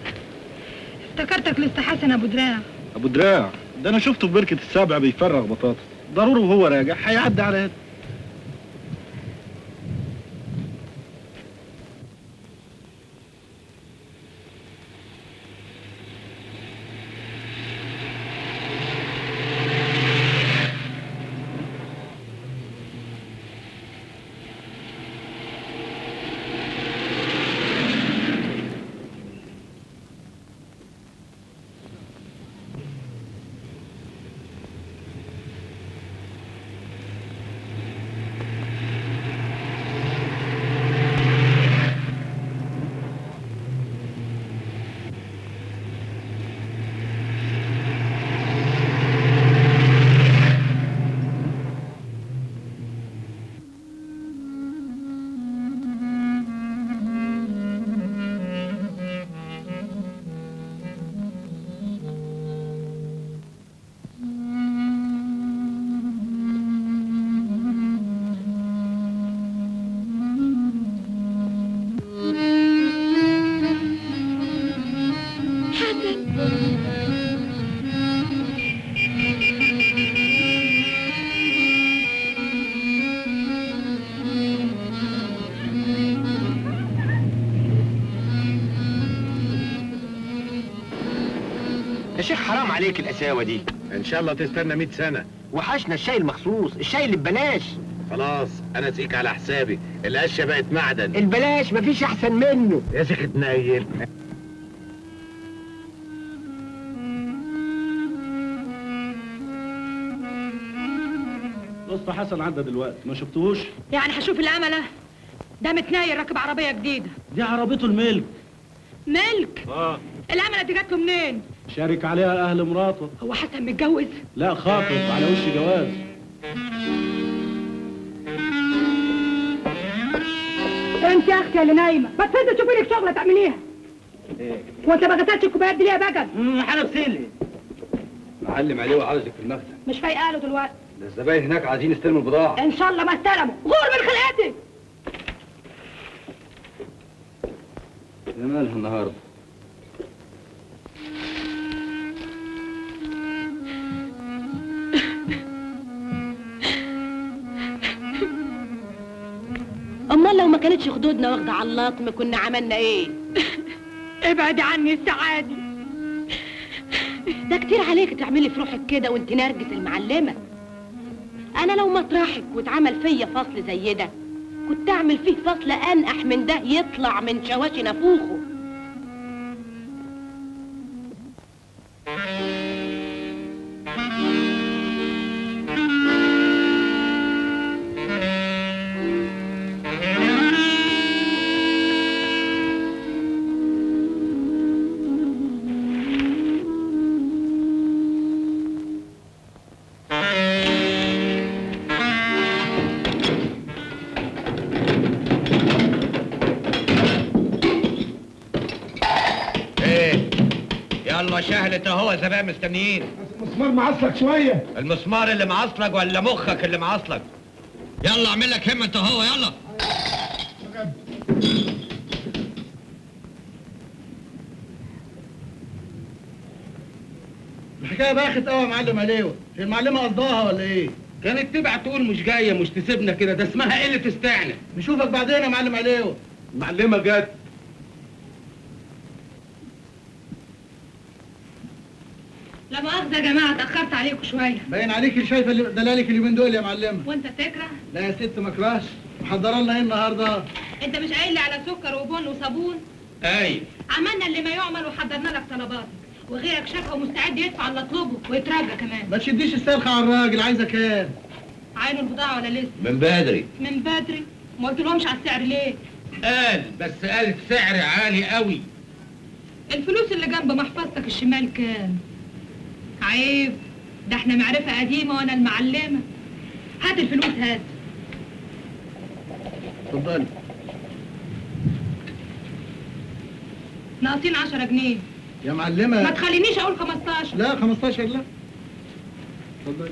Speaker 10: افتكرتك لسه حسن ابو دراع.
Speaker 17: ابو دراع ده انا شفته في بركة السبع بيفرغ بطاطس، ضروري وهو راجع هيعدي على هنا.
Speaker 5: يا شيخ حرام عليك القساوه دي.
Speaker 6: ان شاء الله تستنى 100 سنة.
Speaker 5: وحشنا الشاي المخصوص، الشاي اللي ببلاش.
Speaker 6: خلاص انا اسقيك على حسابي، القشه بقت معدن.
Speaker 5: البلاش مفيش احسن منه.
Speaker 6: يا شيخ اتنيل.
Speaker 17: لسه حسن عدى دلوقتي، ما شفتوهوش؟
Speaker 10: يعني هشوف الامله ده متنايل راكب عربية جديدة.
Speaker 17: دي عربيته الملك.
Speaker 10: ملك؟
Speaker 17: اه.
Speaker 10: الامله دي جات له منين؟
Speaker 17: شارك عليها اهل مراته.
Speaker 10: هو حسن متجوز؟
Speaker 17: لا خاطب، على وش جواز.
Speaker 10: انت يا اختي اللي نايمة، بس انت تشوفي لك شغله تعمليها.
Speaker 3: ايه؟
Speaker 10: وانت ما غسلتش الكوبايات دي ليه يا بجد؟
Speaker 3: هنغسلها.
Speaker 18: معلم عليه وعاوزك في المخزن.
Speaker 10: مش فايقه له دلوقتي.
Speaker 18: ده الزباين هناك عايزين يستلموا البضاعة.
Speaker 10: ان شاء الله ما استلموا، غور من خلقتي.
Speaker 18: يا مالها النهارده؟
Speaker 16: امال لو ما كانتش خدودنا واخده على اللطم كنا عملنا ايه؟
Speaker 10: ابعدي عني السعادة.
Speaker 16: ده كتير عليك تعملي في روحك كده وانت نرجس المعلمة. انا لو مطرحك واتعمل فيا فصل زي ده كنت اعمل فيه فصل انقح من ده يطلع من شواشي نافوخه.
Speaker 1: شهلت اهو زمان مستنيين.
Speaker 6: المسمار معصلك شوية.
Speaker 1: المسمار اللي معصلك ولا مخك اللي معصلك؟ يلا اعمل لك همه انت اهو، يلا.
Speaker 17: الحكاية باخت قوي يا معلم عليوه، هي المعلمة قصداها ولا ايه؟
Speaker 6: كانت تبعت تقول مش جاية، مش تسيبنا كده، ده اسمها قلة استعنى.
Speaker 17: نشوفك بعدين يا معلم عليوه.
Speaker 6: المعلمة جت.
Speaker 10: لا مؤاخذة يا جماعة اتأخرت عليكم شوية.
Speaker 17: باين عليك اللي شايفة دلالك اليومين دول يا معلمة.
Speaker 10: وأنت تكره؟
Speaker 17: لا يا ست ما اكرهش. محضرة لنا إيه النهاردة؟
Speaker 10: أنت مش قايل لي على سكر وبن وصابون؟
Speaker 6: أيوه.
Speaker 10: عملنا اللي ما يعمل وحضرنا لك طلباتك، وغيرك شافها ومستعد يدفع اللي اطلبه ويتراجع كمان.
Speaker 17: ما تشديش السلخة على الراجل، عايزة كام؟
Speaker 10: عينوا البضاعة ولا لسه؟
Speaker 1: من بدري.
Speaker 10: من بدري؟ ما قلتلهمش على السعر ليه؟
Speaker 6: قال بس قال السعر عالي قوي.
Speaker 10: الفلوس اللي جنب محفظتك الشمال كام؟ عيب، ده احنا معرفة قديمة وانا المعلمة. هات الفلوس هات.
Speaker 17: اتفضلي.
Speaker 10: ناقصين 10 جنيه
Speaker 17: يا معلمة.
Speaker 10: ما تخلينيش اقول 15.
Speaker 17: لا 15 لا. اتفضلي.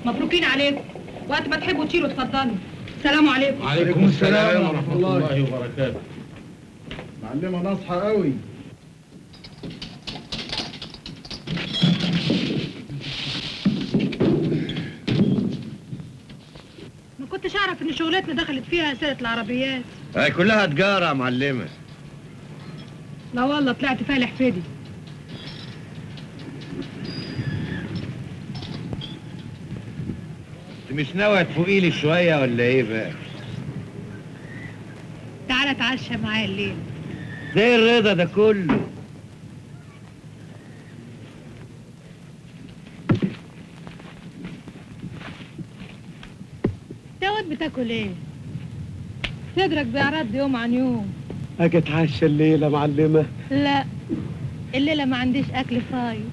Speaker 10: مبروكين عليكم، وقت ما تحبوا تشيلوا اتفضلوا. السلام عليكم.
Speaker 6: وعليكم السلام ورحمة الله وبركاته.
Speaker 17: معلمة ناصحة قوي.
Speaker 10: ما كنتش اعرف ان شغلتنا دخلت فيها سيرة العربيات.
Speaker 1: هي كلها تجارة يا معلمة.
Speaker 10: لا والله طلعت فالح فدي.
Speaker 1: انت مش ناوية تفوقي لي شوية ولا ايه بقى؟
Speaker 10: تعالى اتعشى معايا الليل.
Speaker 1: زي الرضا ده كله.
Speaker 10: انت بتاكل ايه؟ صدرك بيعرض يوم عن يوم.
Speaker 14: اجي اتعشى الليلة يا معلمه؟
Speaker 10: لا الليلة ما عنديش اكل فايض.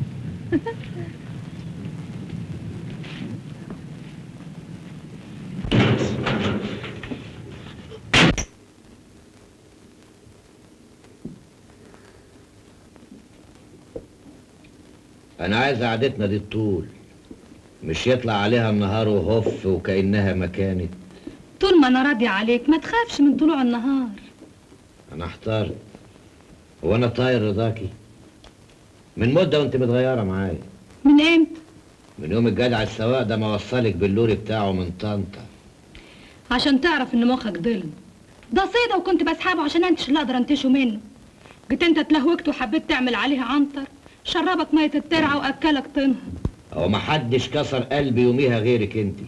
Speaker 1: انا عايز قعدتنا دي الطول، مش يطلع عليها النهار وهف وكأنها ما كانت.
Speaker 10: طول ما انا راضية عليك ما تخافش من طلوع النهار.
Speaker 1: انا احترت، هو انا طاير رضاكي؟ من مدة وانت متغيرة معايا.
Speaker 10: من امتى؟
Speaker 1: من يوم الجدع السواق ده ما وصلك باللوري بتاعه من طنطا.
Speaker 10: عشان تعرف ان مخك ضلم. ده صيده وكنت بسحبه عشان انتش اللي اقدر انتشه منه. جيت انت اتلهوجت وحبيت تعمل عليها عنتر، شربك مية الترعه واكلك طينها.
Speaker 1: هو ما حدش كسر قلبي يوميها غيرك انت.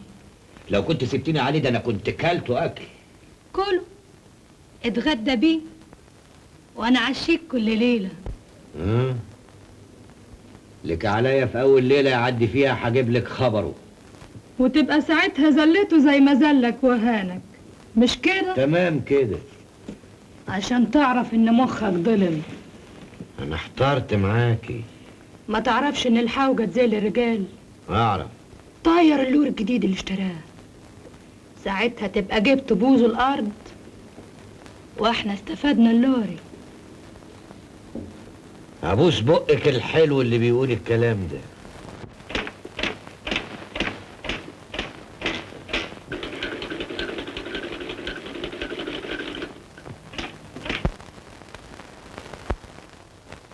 Speaker 1: لو كنت سبتيني عليه ده انا كنت كلته اكل.
Speaker 10: كله اتغدى بيه وانا عشيك كل ليلة.
Speaker 1: لك عليا في اول ليلة يعدي فيها هجيب لك خبره.
Speaker 10: وتبقى ساعتها زلته زي ما زلك وهانك، مش كده؟
Speaker 1: تمام كده.
Speaker 10: عشان تعرف ان مخك ظلم.
Speaker 1: انا احترت معاكي.
Speaker 10: ما تعرفش ان الحوجه تزي الرجال؟
Speaker 1: اعرف.
Speaker 10: طاير اللور الجديد اللي اشتراه. ساعتها تبقى جبت بوز الارض واحنا استفدنا اللوري.
Speaker 1: ابوس بقك الحلو اللي بيقول الكلام ده.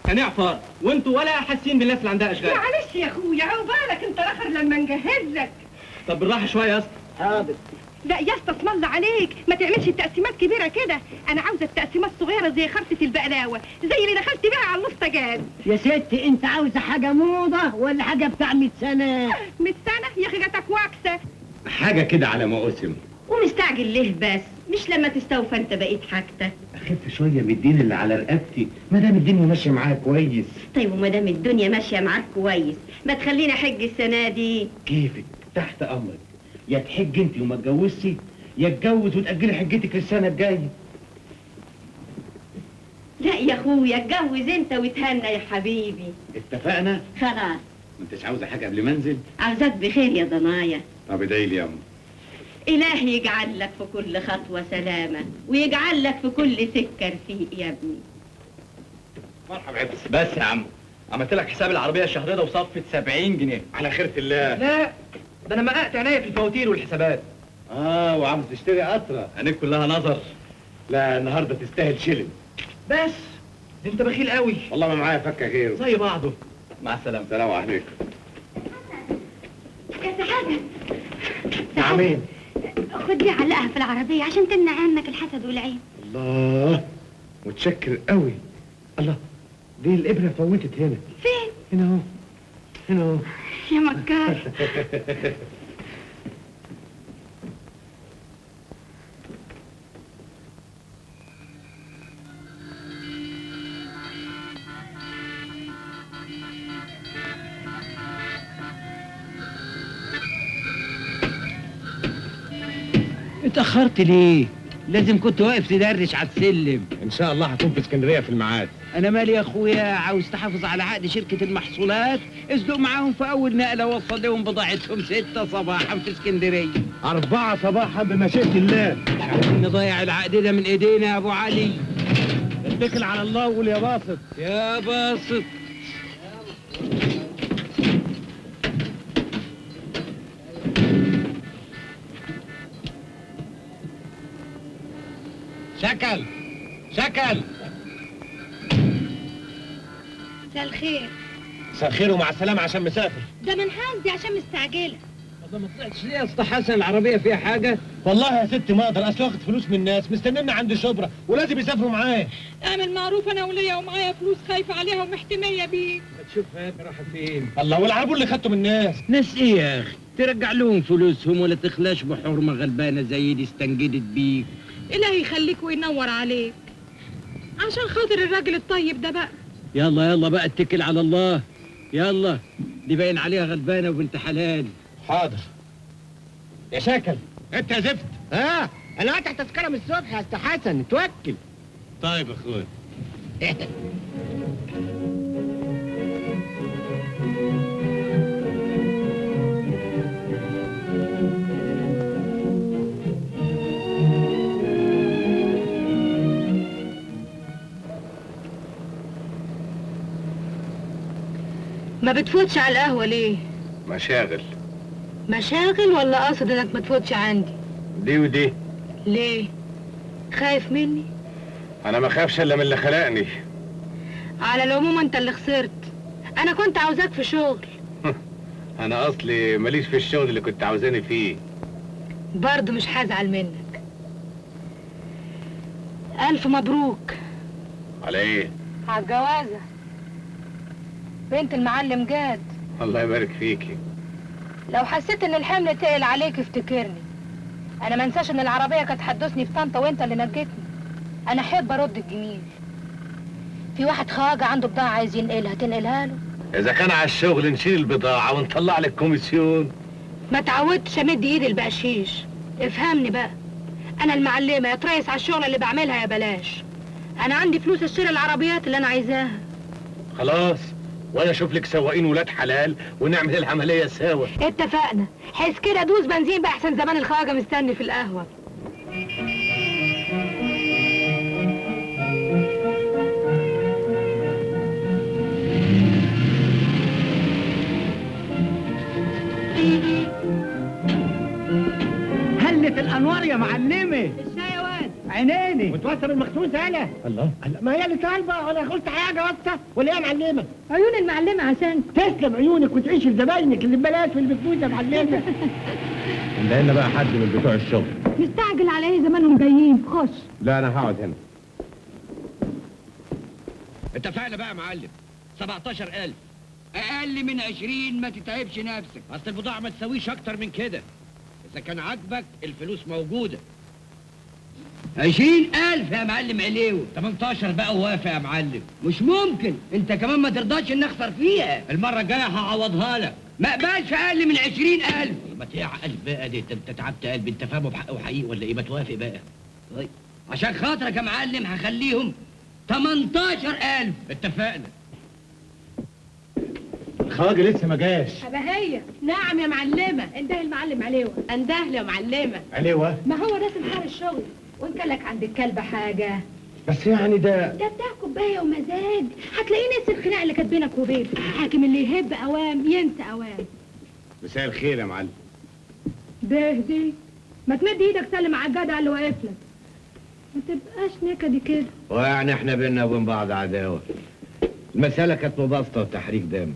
Speaker 3: هنعفر وانتوا ولا حاسين بالناس اللي عندها اشغال.
Speaker 9: معلش يا اخويا عقبالك انت اخر لما نجهز لك.
Speaker 3: طب بالراحة شوية يا اسطى.
Speaker 2: حاضر.
Speaker 9: لا يا اسطى اسم الله عليك، ما تعملش التقسيمات كبيرة كده، انا عاوزه التقسيمات صغيرة زي خرطه البقلاوه، زي اللي دخلت بيها على الوسطى جاد.
Speaker 2: يا ستي انت عاوزه حاجة موضة ولا حاجة بتاع 100 سنة؟
Speaker 9: 100 سنة يا اخي جاتك واكسه.
Speaker 7: حاجة كده على ما قسم.
Speaker 11: ومستعجل ليه بس؟ مش لما تستوفى انت بقيت حاجتك.
Speaker 7: اخف شوية من الدين اللي على رقبتي، ما دام الدنيا ماشية معايا كويس.
Speaker 11: طيب وما دام الدنيا ماشية معاك كويس، ما تخلينا حج السنة دي.
Speaker 7: كيفك، تحت امرك. يا تحج انت وما تجوزش، يا تجوز وتاجلي حجتك للسنة الجاية.
Speaker 11: لا يا اخويا، اتجوز انت وتهنى يا حبيبي.
Speaker 7: اتفقنا؟
Speaker 11: خلاص.
Speaker 7: ما انتش عاوزه حاجة قبل ما انزل؟
Speaker 11: عاوزاك بخير يا ضنايا.
Speaker 7: طب ادعي لي يا امي.
Speaker 11: إلهي يجعل لك في كل خطوة سلامة، ويجعل لك في كل سكة رفيق يا ابني.
Speaker 18: مرحبا عبس. بس يا عم، عملت لك حساب العربية الشهر ده وصفت 70 جنيه.
Speaker 6: على خيرة الله.
Speaker 18: لا ده أنا مققت عينيا في الفواتير والحسابات.
Speaker 7: وعاوز تشتري قطرة.
Speaker 18: عينيك كلها نظر.
Speaker 6: لا النهارده تستاهل شلن.
Speaker 18: بس ده أنت بخيل قوي.
Speaker 6: والله ما معايا فكة غيره.
Speaker 18: زي بعضه. مع السلامة.
Speaker 6: السلام عليكم.
Speaker 10: يا سعادة.
Speaker 6: نعمين.
Speaker 10: خد دي علقها في العربية عشان تمنع عنك الحسد والعين.
Speaker 6: الله متشكر قوي. الله دي الإبرة فوتت هنا.
Speaker 10: فين؟
Speaker 6: هنا اهو، هنا اهو.
Speaker 10: يا مكار.
Speaker 13: اتأخرت ليه؟ لازم كنت واقف تدرش على السلم.
Speaker 6: ان شاء الله هكون في اسكندرية في الميعاد.
Speaker 13: انا مالي يا اخويا، عاوز تحافظ على عقد شركة المحصولات؟ اصدق معاهم في اول نقله، وصل لهم بضاعتهم 6 صباحا في اسكندرية.
Speaker 6: 4 صباحا بمشيئة الله.
Speaker 13: مش عاوزين نضيع العقد ده من ايدينا يا ابو علي.
Speaker 6: اتكل على الله وقول يا باسط.
Speaker 13: يا باسط.
Speaker 7: شكل شكل.
Speaker 10: مساء الخير.
Speaker 6: مساء الخير ومع السلامة عشان مسافر.
Speaker 10: ده من حظي عشان مستعجلة.
Speaker 13: والله ما طلعتش ليه يا اسطى حسن؟ العربية فيها حاجة؟
Speaker 6: والله يا ستي ما اقدر، اصل واخد فلوس من الناس مستنينا عند شبرا ولازم يسافروا معايا.
Speaker 4: اعمل معروف، انا وليا ومعايا فلوس خايفة عليها ومحتمية بيك.
Speaker 13: ما تشوفها يا ابني راحت فين؟
Speaker 6: الله، والعربون اللي خدته من الناس.
Speaker 13: ناس ايه يا اخي؟ ترجع لهم فلوسهم ولا تخلاش بحرمة غلبانة زي دي استنجدت بيك.
Speaker 4: إلهي يخليك وينور عليك عشان خاطر الراجل الطيب ده بقى.
Speaker 13: يلا يلا بقى اتكل على الله. يلا دي باين عليها غلبانه وبنت حلال.
Speaker 6: حاضر يا شاكل. انت يا زفت.
Speaker 2: اه انا قاطع تذكره من الصبح يا استاذ حسن، اتوكل.
Speaker 7: طيب يا اخويا.
Speaker 16: ما بتفوتش على القهوة ليه؟
Speaker 6: مشاغل.
Speaker 16: مشاغل ولا قاصد انك ما تفوتش عندي؟
Speaker 6: دي ودي.
Speaker 16: ليه؟ خايف مني؟
Speaker 6: انا ما خافش الا من اللي خلقني.
Speaker 16: على العموم انت اللي خسرت، انا كنت عاوزاك في شغل.
Speaker 6: انا اصلي ماليش في الشغل اللي كنت عاوزاني فيه.
Speaker 16: برضه مش هزعل منك. الف مبروك.
Speaker 6: على ايه؟
Speaker 16: على الجوازة. بنت المعلم جاد.
Speaker 6: الله يبارك فيكي.
Speaker 16: لو حسيت ان الحمل تقل عليك افتكرني. انا ما انساش ان العربية كانت هتدوسني في طنطا وانت اللي نجيتني. انا احب ارد الجميل. في واحد خواجه عنده بضاعة عايز ينقلها، تنقلها له؟
Speaker 6: اذا كان على الشغل نشيل البضاعة ونطلع لك كوميسيون.
Speaker 16: ما تعودتش امد ايدي البقشيش، افهمني بقى. انا المعلمة، يا تريس على الشغل اللي بعملها يا بلاش. انا عندي فلوس اشتري العربيات اللي انا عايزاها.
Speaker 6: خلاص، وانا اشوف لك سواقين ولاد حلال ونعمل العملية سوا.
Speaker 16: اتفقنا. حس كده دوس بنزين بقى احسن زمان الخواجه مستني في القهوة.
Speaker 2: هلت الانوار يا معلمه.
Speaker 9: الشاي يا واد.
Speaker 2: عينيني وتوصل المخصوص. يالا
Speaker 6: الله
Speaker 2: الله، ما هي اللي طالبه. انا قلت حاجة واسطه ولا ايه يا معلمه؟
Speaker 9: عيون المعلمة عشانك.
Speaker 2: تسلم عيونك وتعيش لزباينك اللي ببلاش واللي بفلوس يا معلمه.
Speaker 6: عندنا لنا بقى حد من بتوع الشغل.
Speaker 10: مستعجل على ايه؟ زمانهم جايين. خش.
Speaker 6: لا انا هقعد هنا.
Speaker 1: اتفقنا بقى يا معلم، 17000، اقل من 20 ما تتعبش نفسك، اصل البضاعة ما تساويش اكتر من كده. اذا كان عاجبك الفلوس موجودة. 20000 يا معلم عليوه. 18 بقى ووافق يا معلم. مش ممكن، انت كمان ما ترضاش ان اخسر فيها. المرة الجاية هعوضها لك. ما اقبلش اقل من 20000. ما تعقل بقى دي، انت تعبت قلبي، انت فاهمه بحق وحقيقي ولا ايه؟ ما توافق بقى. طيب عشان خاطرك يا معلم هخليهم 18000. اتفقنا.
Speaker 6: الخواجه لسه ما جاش.
Speaker 10: أبا هي.
Speaker 16: نعم يا معلمه.
Speaker 10: انده المعلم عليوه.
Speaker 16: انده يا معلمه.
Speaker 6: عليوه؟
Speaker 10: ما هو ده سمسار الشغل، وان كان لك عند الكلب حاجة.
Speaker 6: بس يعني ده
Speaker 10: بتاع كوباية ومزاج، هتلاقيه نسي الخناقة اللي كانت بينك وبينه. حاكم اللي يهب اوام ينسى اوام.
Speaker 6: مساء الخير يا معلم.
Speaker 10: ده دي ما تمد ايدك سلم على الجدع اللي واقف لك، ما تبقاش نكدي كده.
Speaker 5: ويعني احنا بينا وبين بعض عداوة. المسالة كانت مباسطه وتحريك دم،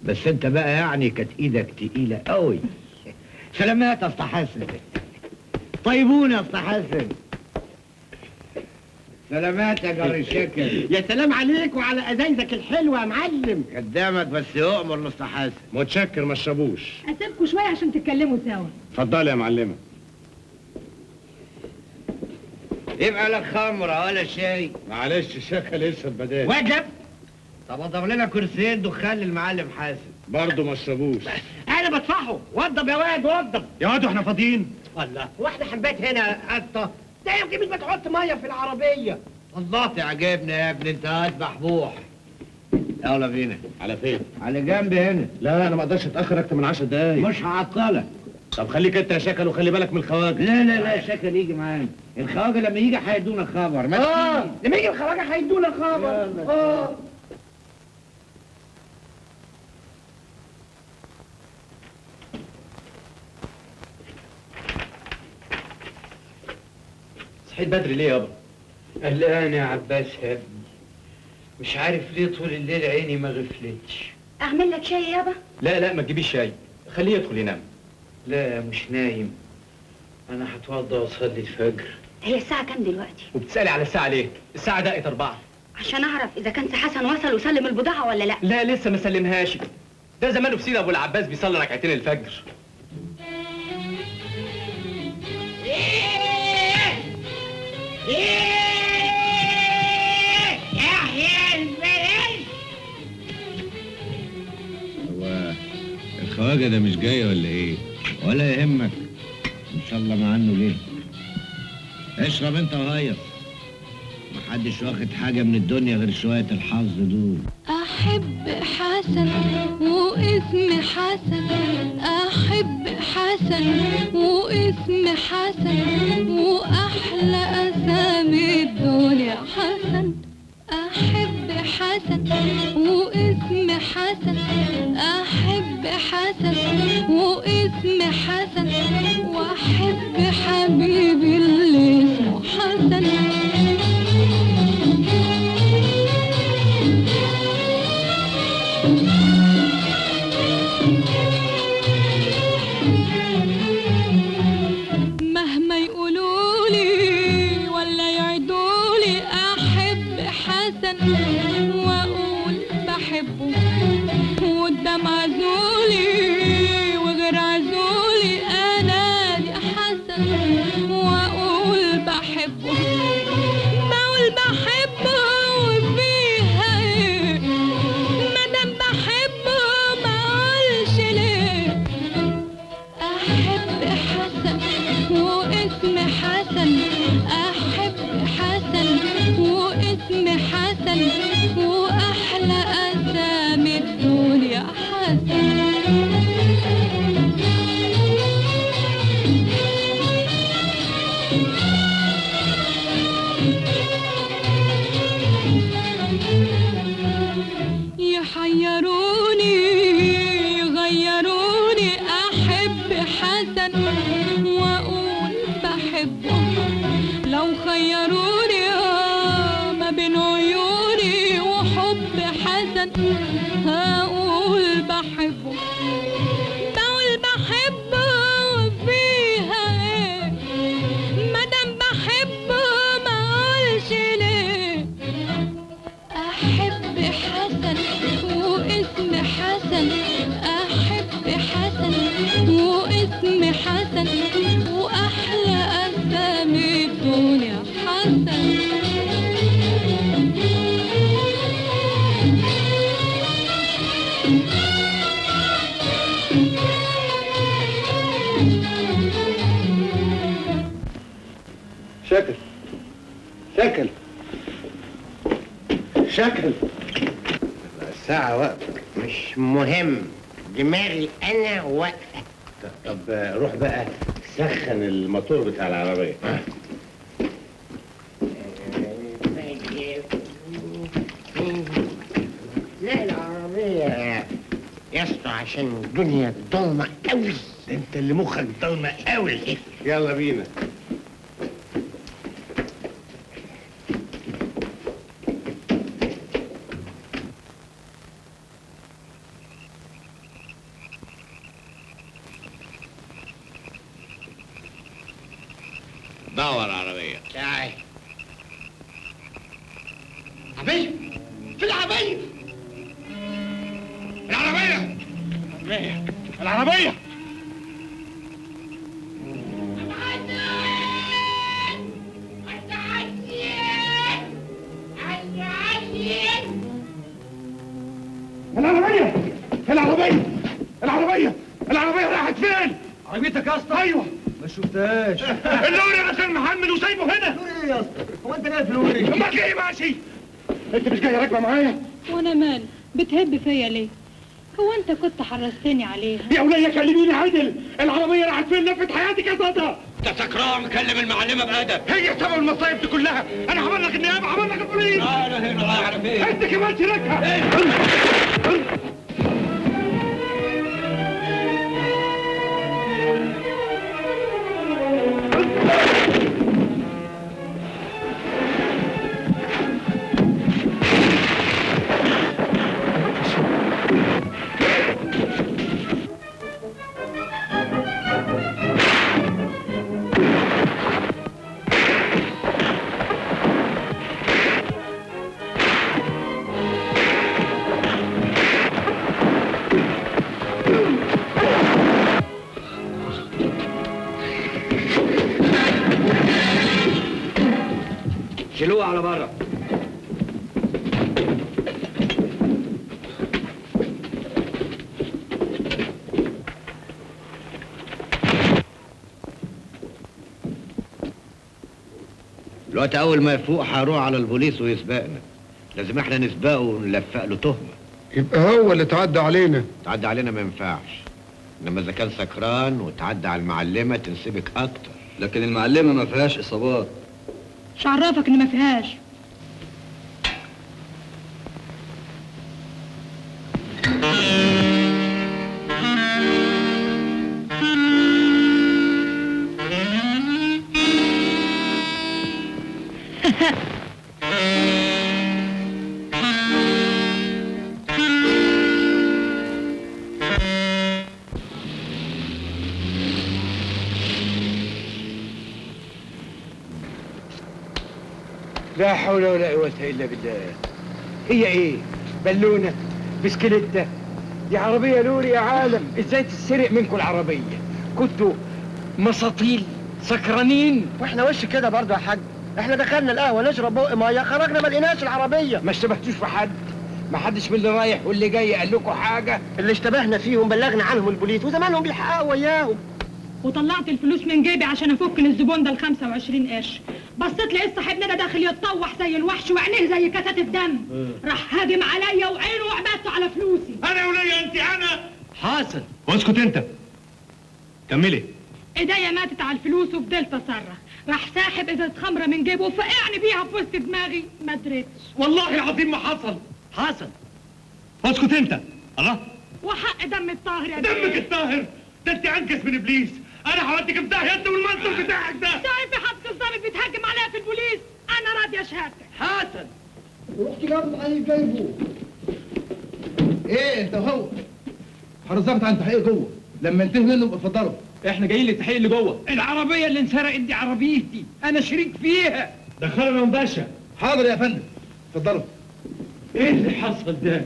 Speaker 5: بس انت بقى يعني كانت ايدك تقيلة قوي. سلامات يا اسطى حسن. طيبون يا اسطى حسن. سلامات يا جار الشكل.
Speaker 2: يا سلام عليك وعلى ازايزك الحلوة يا معلم.
Speaker 5: قدامك بس يؤمر الاسطى حسن.
Speaker 6: متشكر، ما اشربوش.
Speaker 10: اسيبكوا شوية عشان تتكلموا سوا.
Speaker 6: اتفضلي يا معلمه.
Speaker 5: يبقى لك خمره ولا شاي؟
Speaker 6: معلش الشكل لسه بدال.
Speaker 5: وجب. طب اضرب لنا كرسيين دخان للمعلم حاسب.
Speaker 6: برضه ما اشربوش.
Speaker 2: انا بدفعه. وضب يا واد وضب
Speaker 6: يا واد، واحنا فاضيين؟
Speaker 2: الله، واحنا هنبات هنا قطة؟ ده يمكن مش بتحط مية في العربية.
Speaker 5: الله تعجبني يا ابني، انت واد بحبوح. يلا بينا.
Speaker 6: على فين؟
Speaker 5: على جنب هنا.
Speaker 6: لا انا ما اقدرش اتاخر اكتر من 10 دقايق.
Speaker 5: مش هعطلك.
Speaker 6: طب خليك انت يا شكل وخلي بالك من الخواجه.
Speaker 5: لا لا لا، شكل يجي معانا. الخواجه لما يجي هيدونا خبر.
Speaker 2: لما يجي الخواجه هيدونا خبر.
Speaker 3: صحيت بدري ليه يابا؟
Speaker 13: قلقان يا عباس يا ابني، مش عارف ليه طول الليل عيني ما غفلتش.
Speaker 11: اعمل لك شاي يابا؟
Speaker 3: لا لا ما تجيبيش شاي، خليه يدخل ينام.
Speaker 13: لا مش نايم، انا هتوضى واصلي الفجر.
Speaker 11: هي الساعة كام دلوقتي؟
Speaker 3: وبتسألي على الساعة ليه؟ الساعة دقت 4.
Speaker 11: عشان اعرف اذا كان سي حسن وصل وسلم البضاعة ولا لا.
Speaker 3: لا لسه ما سلمهاش، ده زمانه في سيدي ابو العباس بيصلي ركعتين الفجر.
Speaker 2: يحيى البلد.
Speaker 7: هو الخواجه ده مش جاي ولا ايه؟
Speaker 5: ولا يهمك، ان شاء الله مع انه جه. اشرب انت وهيص، محدش واخد حاجة من الدنيا غير شوية الحظ دول.
Speaker 4: احب حسن واسم حسن، احب حسن واسم حسن، واحلى اسامي الدنيا حسن. احب حسن واسم حسن، احب حسن واسم حسن، واحب حبيبي اللي اسمه حسن. مهما يقولولي ولا يعدولي احب حسن واقول بحبه، قدام عزولي وغير عزولي انادي حسن واقول بحبه. بقول بحبه وفيها ايه؟ مادام بحبه ما اقولش ليه. احب حسن واسم حسن، احب حسن واسم حسن، واحلى اسامي الدنيا حسن. يحيروني يغيروني احب حسن واقول بحبه، لو خيروني ما بين عيوني وحب حسن هقول بحبه. بقول بحبه وفي
Speaker 6: شكل شكل.
Speaker 7: الساعة واقفة.
Speaker 2: مش مهم، دماغي انا واقفة.
Speaker 7: طب روح بقى سخن الموتور بتاع العربية.
Speaker 2: لا العربية يا اسطى عشان الدنيا ضلمة قوي.
Speaker 7: انت اللي مخك ضلمة قوي. يلا بينا. دور عربية.
Speaker 2: تعال. عربية؟ في العربية.
Speaker 6: العربية. العربية. العربية. العربية. العربية. العربية راحت فين؟
Speaker 18: عربيتك يا اسطى؟
Speaker 6: ايوه.
Speaker 18: ما شفتهاش.
Speaker 6: اللوري انا كان محمل وسايبه هنا.
Speaker 18: لوري ايه يا اسطى؟ هو انت جاي في لوري؟
Speaker 6: امال جاي ماشي؟ انت مش جاي راكبه معايا؟
Speaker 10: وانا مال؟ بتهب فيا ليه؟ هو انت كنت حرستني عليها؟
Speaker 6: يا وليه كلميني عدل، العربية راحت فين؟ لفت حياتك يا صدى.
Speaker 1: انت سكران، كلم المعلمة بأدب.
Speaker 6: هي سبب المصايب دي كلها، انا هبلغ النيابة، هبلغ البوليس.
Speaker 1: انا هنا رايح على فين؟
Speaker 6: انت كمان شاركها.
Speaker 1: شيلوه على بره. دلوقتي اول ما يفوق هيروح على البوليس ويسبقنا. لازم احنا نسبقه ونلفق له تهمه.
Speaker 19: يبقى هو اللي تعدى علينا.
Speaker 5: تعدى علينا ما ينفعش، انما اذا كان سكران وتعدى على المعلمة تنسبك اكتر.
Speaker 18: لكن المعلمة ما فيهاش اصابات.
Speaker 10: مش عرفك ان ما فيهاش.
Speaker 13: لا حول ولا قوة إلا بالله. هي إيه؟ بالونة؟ بسكليتة؟ دي عربية لوري يا عالم، إزاي تتسرق منكم العربية؟ كنتوا مساطيل سكرانين.
Speaker 2: واحنا وش كده برضه يا حاج، احنا دخلنا القهوة نشرب بق مية، خرجنا ما لقيناش العربية.
Speaker 13: ما اشتبهتوش في حد؟ ما حدش من اللي رايح واللي جاي قال لكم حاجة؟
Speaker 2: اللي اشتبهنا فيهم بلغنا عنهم البوليس وزمانهم بيحققوا وياهم.
Speaker 10: وطلعت الفلوس من جيبي عشان افك للزبون ده ال 25 قرش. بصيت لقيت صاحبنا ده داخل يتطوح زي الوحش وعينيه زي كاسات الدم. راح هاجم عليا وعينه وعبادته على فلوسي.
Speaker 6: انا يا وليه انت انا
Speaker 3: حاصل. اسكت انت، كملي.
Speaker 10: ايديا ماتت على الفلوس وفضلت اصرخ. راح ساحب ازازة خمره من جيبه وفقعني بيها في وسط دماغي، ما دريتش.
Speaker 6: والله العظيم ما حصل.
Speaker 3: حصل. اسكت انت. الله،
Speaker 10: وحق دم الطاهر يا
Speaker 6: دمك الطاهر ده، انت انكس من ابليس. انا هوديك في داهية انت والمنصب بتاعك ده.
Speaker 10: شايف يا حضرة الظابط بيتهجم عليا في البوليس، انا راضية شهادتك.
Speaker 1: حسن
Speaker 19: ورحت جنب علي جايبه. ايه انت وهو؟ حضرة الظابط عن تحقيق جوه، لما انتهي منه ابقى اتفضلوا.
Speaker 3: احنا جايين للتحقيق اللي جوه.
Speaker 13: العربية اللي انسرقت دي عربيتي، انا شريك فيها.
Speaker 6: دخلنا يا باشا.
Speaker 19: حاضر يا فندم، اتفضلوا.
Speaker 6: ايه اللي حصل ده؟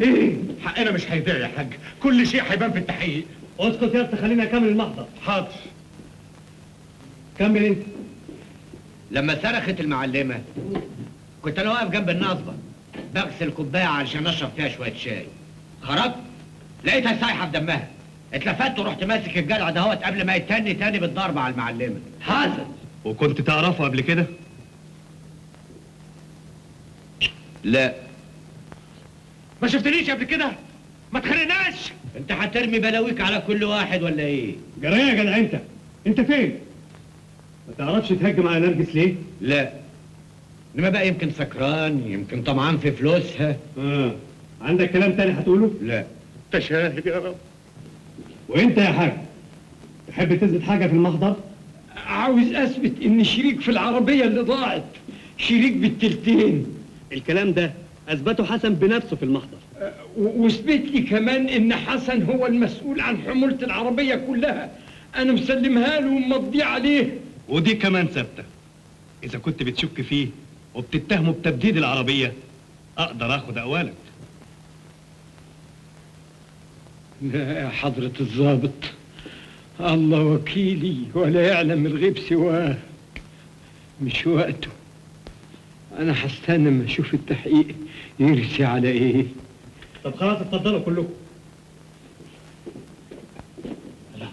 Speaker 6: ايه؟ حقنا مش هيضيع يا حاج، كل شيء هيبان في التحقيق.
Speaker 3: اسكت يا اسطى، خليني اكمل المحضر.
Speaker 6: حاضر، كمل انت.
Speaker 5: لما صرخت المعلمة كنت انا واقف جنب النصبه بغسل كوباية علشان اشرب فيها شوية شاي. خرجت لقيتها سايحه في دمها، اتلفت ورحت ماسك الجدع دهوت قبل ما يتني تاني بالضرب على المعلمة.
Speaker 3: حاصل. وكنت تعرفه قبل كده؟
Speaker 5: لا.
Speaker 6: ما شفتنيش قبل كده؟ ما تخليناش.
Speaker 5: انت هترمي بلاويك على كل واحد ولا ايه؟
Speaker 6: جرايه يا جدع، انت فين؟ ما تعرفش تهجم على نرجس ليه؟
Speaker 5: لا. انما بقى يمكن سكران، يمكن طمعان في فلوسها.
Speaker 6: عندك كلام تاني هتقوله؟
Speaker 5: لا.
Speaker 6: انت شاهد يا رب. وانت يا حاج تحب تثبت حاجة في المحضر؟
Speaker 13: عاوز اثبت ان شريك في العربية اللي ضاعت، شريك بالتلتين.
Speaker 3: الكلام ده اثبته حسن بنفسه في المحضر.
Speaker 13: واثبت لي كمان ان حسن هو المسؤول عن حمولة العربية كلها، انا مسلمها له ومضي عليه.
Speaker 6: ودي كمان ثابتة. اذا كنت بتشك فيه وبتتهمه بتبديد العربية اقدر اخد اقوالك.
Speaker 13: لا يا حضرة الضابط، الله وكيلي ولا يعلم الغيب سواه. مش وقته، انا هستنى ما اشوف التحقيق يرسي على ايه.
Speaker 6: طب خلاص اتفضلوا كلكم. لا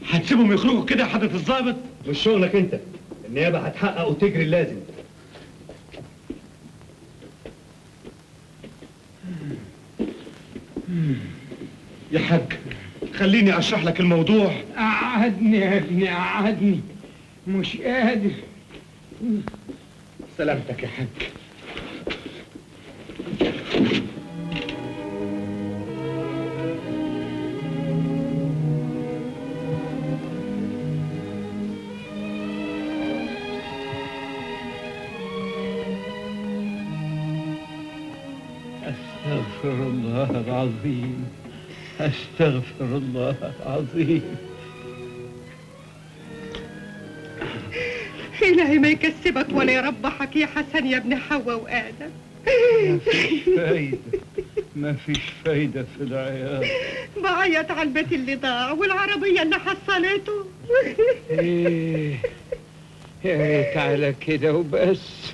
Speaker 6: هتسيبهم يخرجوا كده يا حضرة الضابط؟
Speaker 3: مش شغلك انت، النيابة هتحقق وتجري اللازم.
Speaker 6: يا حاج خليني اشرح لك الموضوع.
Speaker 13: قعدني يا ابني قعدني، مش قادر.
Speaker 6: سلامتك يا حاج.
Speaker 13: أستغفر الله العظيم، أستغفر الله العظيم.
Speaker 9: إلهي ما يكسبك ولا يربحك يا حسن يا ابن حواء وآدم.
Speaker 13: ما فيش فايدة، ما فيش فايدة في العياط.
Speaker 9: بعيط على البيت اللي ضاع والعربية اللي حصلته.
Speaker 13: إيه يا ريت على كده وبس،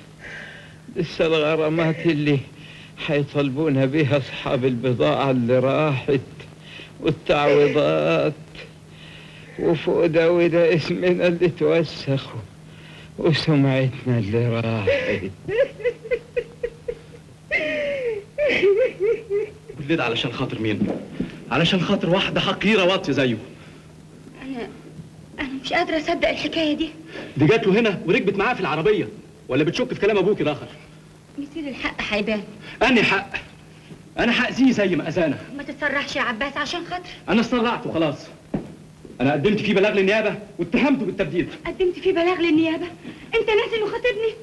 Speaker 13: لسه الغرامات اللي حيطالبونا بيها أصحاب البضاعة اللي راحت والتعويضات، وفوق ده وده اسمنا اللي توسخ وسمعتنا اللي راحت.
Speaker 3: كل ده علشان خاطر مين؟ علشان خاطر واحدة حقيرة واطية زيه.
Speaker 10: أنا مش قادرة أصدق الحكاية دي.
Speaker 3: دي جات له هنا وركبت معاه في العربية، ولا بتشك في كلام أبوكي الآخر؟
Speaker 10: مثير الحق هيبان.
Speaker 3: أني حق؟ أنا حأذيه زي ما أذانا.
Speaker 10: ما تتسرعش يا عباس عشان خاطر.
Speaker 3: أنا اتسرعت وخلاص. أنا قدمت فيه بلاغ للنيابة واتهمته بالتبديد.
Speaker 10: قدمت فيه بلاغ للنيابة؟ أنت ناسي إنه خاطبني؟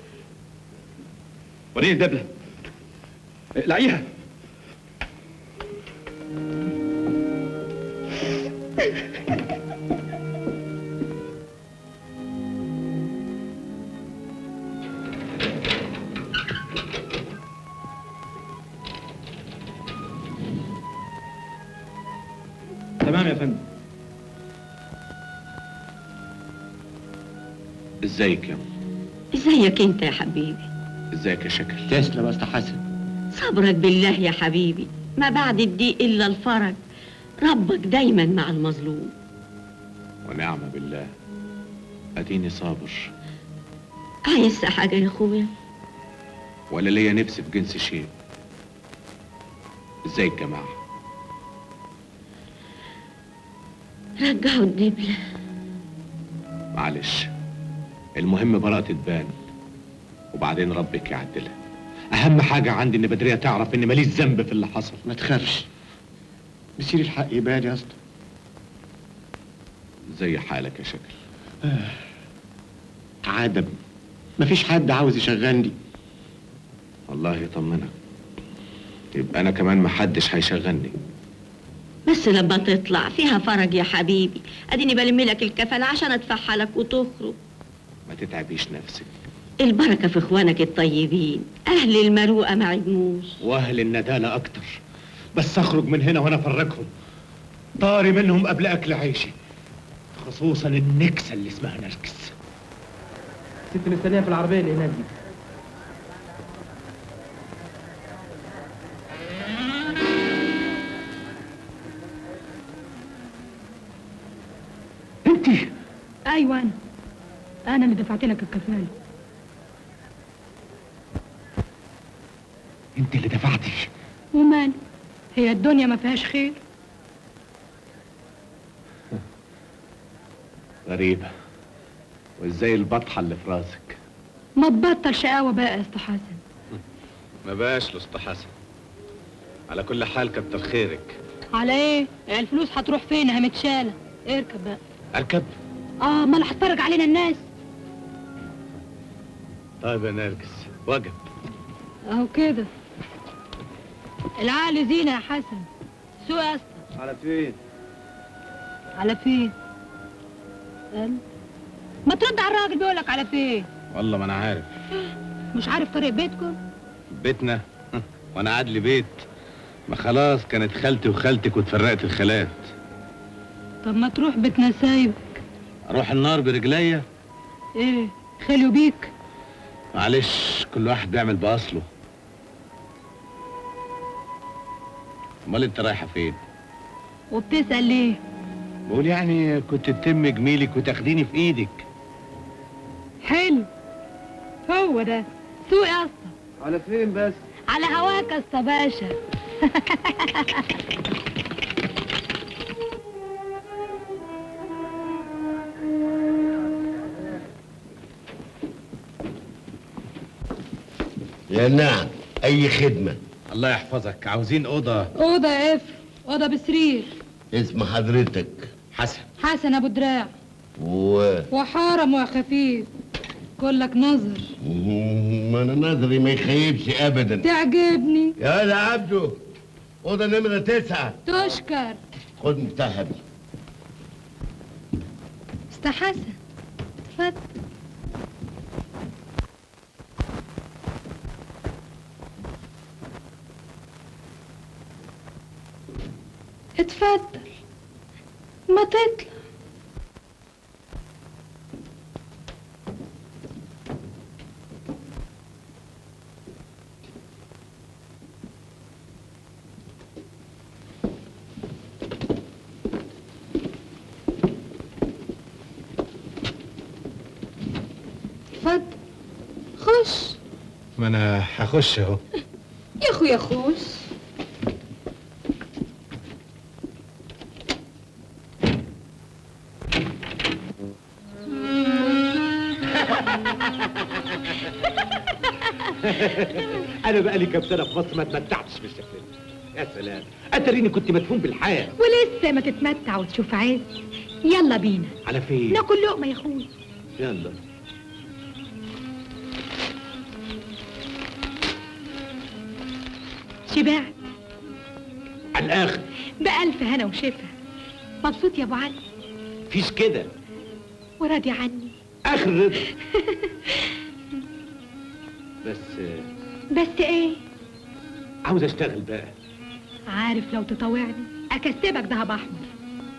Speaker 3: وريني الدبلة. اقلعيها. تمام يا فندم.
Speaker 7: ازيك يا
Speaker 11: ازيك انت يا حبيبي؟
Speaker 7: ازيك يا شكل؟
Speaker 1: تسلم يا اسطى حسن.
Speaker 11: صبرك بالله يا حبيبي، ما بعد الضيق الا الفرج. ربك دايما مع المظلوم.
Speaker 7: ونعم بالله، اديني صابر.
Speaker 11: عايز حاجة يا اخويا؟
Speaker 7: ولا ليا نفسي في جنس شيء. ازيك يا جماعة؟
Speaker 11: رجعوا الدبله.
Speaker 7: معلش، المهم براءتي تبان وبعدين ربك يعدلها. اهم حاجة عندي ان بدريه تعرف ان ماليش ذنب في اللي حصل.
Speaker 1: ما تخافش، مسير الحق يبان يا اسطى.
Speaker 7: زي حالك يا شكل.
Speaker 1: عدم، مفيش حد عاوز يشغلني.
Speaker 7: الله يطمنك، يبقى انا كمان محدش هيشغلني.
Speaker 11: بس لما تطلع فيها فرج يا حبيبي، اديني بلم لك الكفالة عشان ادفعها لك وتخرج.
Speaker 7: ما تتعبيش نفسك.
Speaker 11: البركة في اخوانك الطيبين، اهل المروءة ما عدموش،
Speaker 6: واهل الندالة اكتر. بس اخرج من هنا وانا افرجهم، طاري منهم قبل اكل عيشي، خصوصا النكسة اللي اسمها نرجس.
Speaker 14: ست مستنية في العربية اللي هناك دي.
Speaker 6: انتي؟
Speaker 10: ايوه انا اللي دفعت لك الكفالة.
Speaker 6: انت اللي دفعتي.
Speaker 10: ومال، هي الدنيا ما فيهاش خير؟
Speaker 6: غريبة، وازاي البطحة اللي في راسك؟
Speaker 10: ما تبطل شقاوة بقى يا اسطى حسن.
Speaker 7: ما بقاش لاسطى حسن. على كل حال كتر خيرك.
Speaker 10: على ايه؟ الفلوس هتروح فين؟ هي متشالة. اركب بقى.
Speaker 7: اركب؟
Speaker 10: اه، امال هتفرج علينا الناس؟
Speaker 7: طيب يا نرجس، وجب.
Speaker 10: اهو كده. العقل زينة يا حسن. سوق يا اسطى.
Speaker 7: على فين؟
Speaker 10: على فين؟ قال ما ترد على الراجل بيقولك على فين؟
Speaker 7: والله ما انا عارف.
Speaker 10: مش عارف طريق بيتكم؟
Speaker 7: بيتنا؟ وانا قاعد لي بيت؟ ما خلاص كانت خالتي وخالتك واتفرقت الخالات.
Speaker 10: طب ما تروح بيتنا سايبك.
Speaker 7: اروح النار برجليا؟
Speaker 10: ايه خاليوا بيك؟
Speaker 7: معلش، كل واحد بيعمل باصله. امال انت رايحة فين؟
Speaker 10: وبتسأل ليه؟
Speaker 7: بقول يعني كنت تتم جميلك وتاخديني في ايدك.
Speaker 10: حلو، هو ده. سوق يا اسطى.
Speaker 19: على فين بس؟
Speaker 10: على هواك يا اسطى باشا.
Speaker 5: يا نعم، اي خدمة.
Speaker 7: الله يحفظك، عاوزين اوضة.
Speaker 10: اوضة يا قفل، اوضة بسرير.
Speaker 5: اسم حضرتك؟
Speaker 7: حسن.
Speaker 10: حسن ابو دراع. وحارم وخفيف، كلك نظر.
Speaker 5: ما انا نظري ما يخيبش ابدا.
Speaker 10: تعجبني
Speaker 5: يا واد عبده. اوضة نمره 9.
Speaker 10: تشكر.
Speaker 5: خد مفتاحها دي.
Speaker 10: استاذ حسن اتفضل. اتفضل، ما تطلع. اتفضل خش.
Speaker 7: ما انا هخش اهو.
Speaker 10: يا اخويا خش.
Speaker 6: انا بقالي كام سنة في مصر ما اتمتعتش بالشكل ده. يا سلام، اتريني كنت مدفون بالحياة.
Speaker 10: ولسه ما تتمتع وتشوف عز. يلا بينا.
Speaker 6: على فين؟
Speaker 10: ناكل لقمة يا اخويا.
Speaker 7: يلا.
Speaker 10: شبعت
Speaker 6: على الاخر.
Speaker 10: بألف هنا وشفا. مبسوط يا ابو علي؟
Speaker 6: فيش كده.
Speaker 10: وراضي عني؟
Speaker 6: اخر رضا. بس
Speaker 10: ايه؟
Speaker 6: عاوز اشتغل بقى.
Speaker 10: عارف لو تطاوعني اكسبك دهب احمر.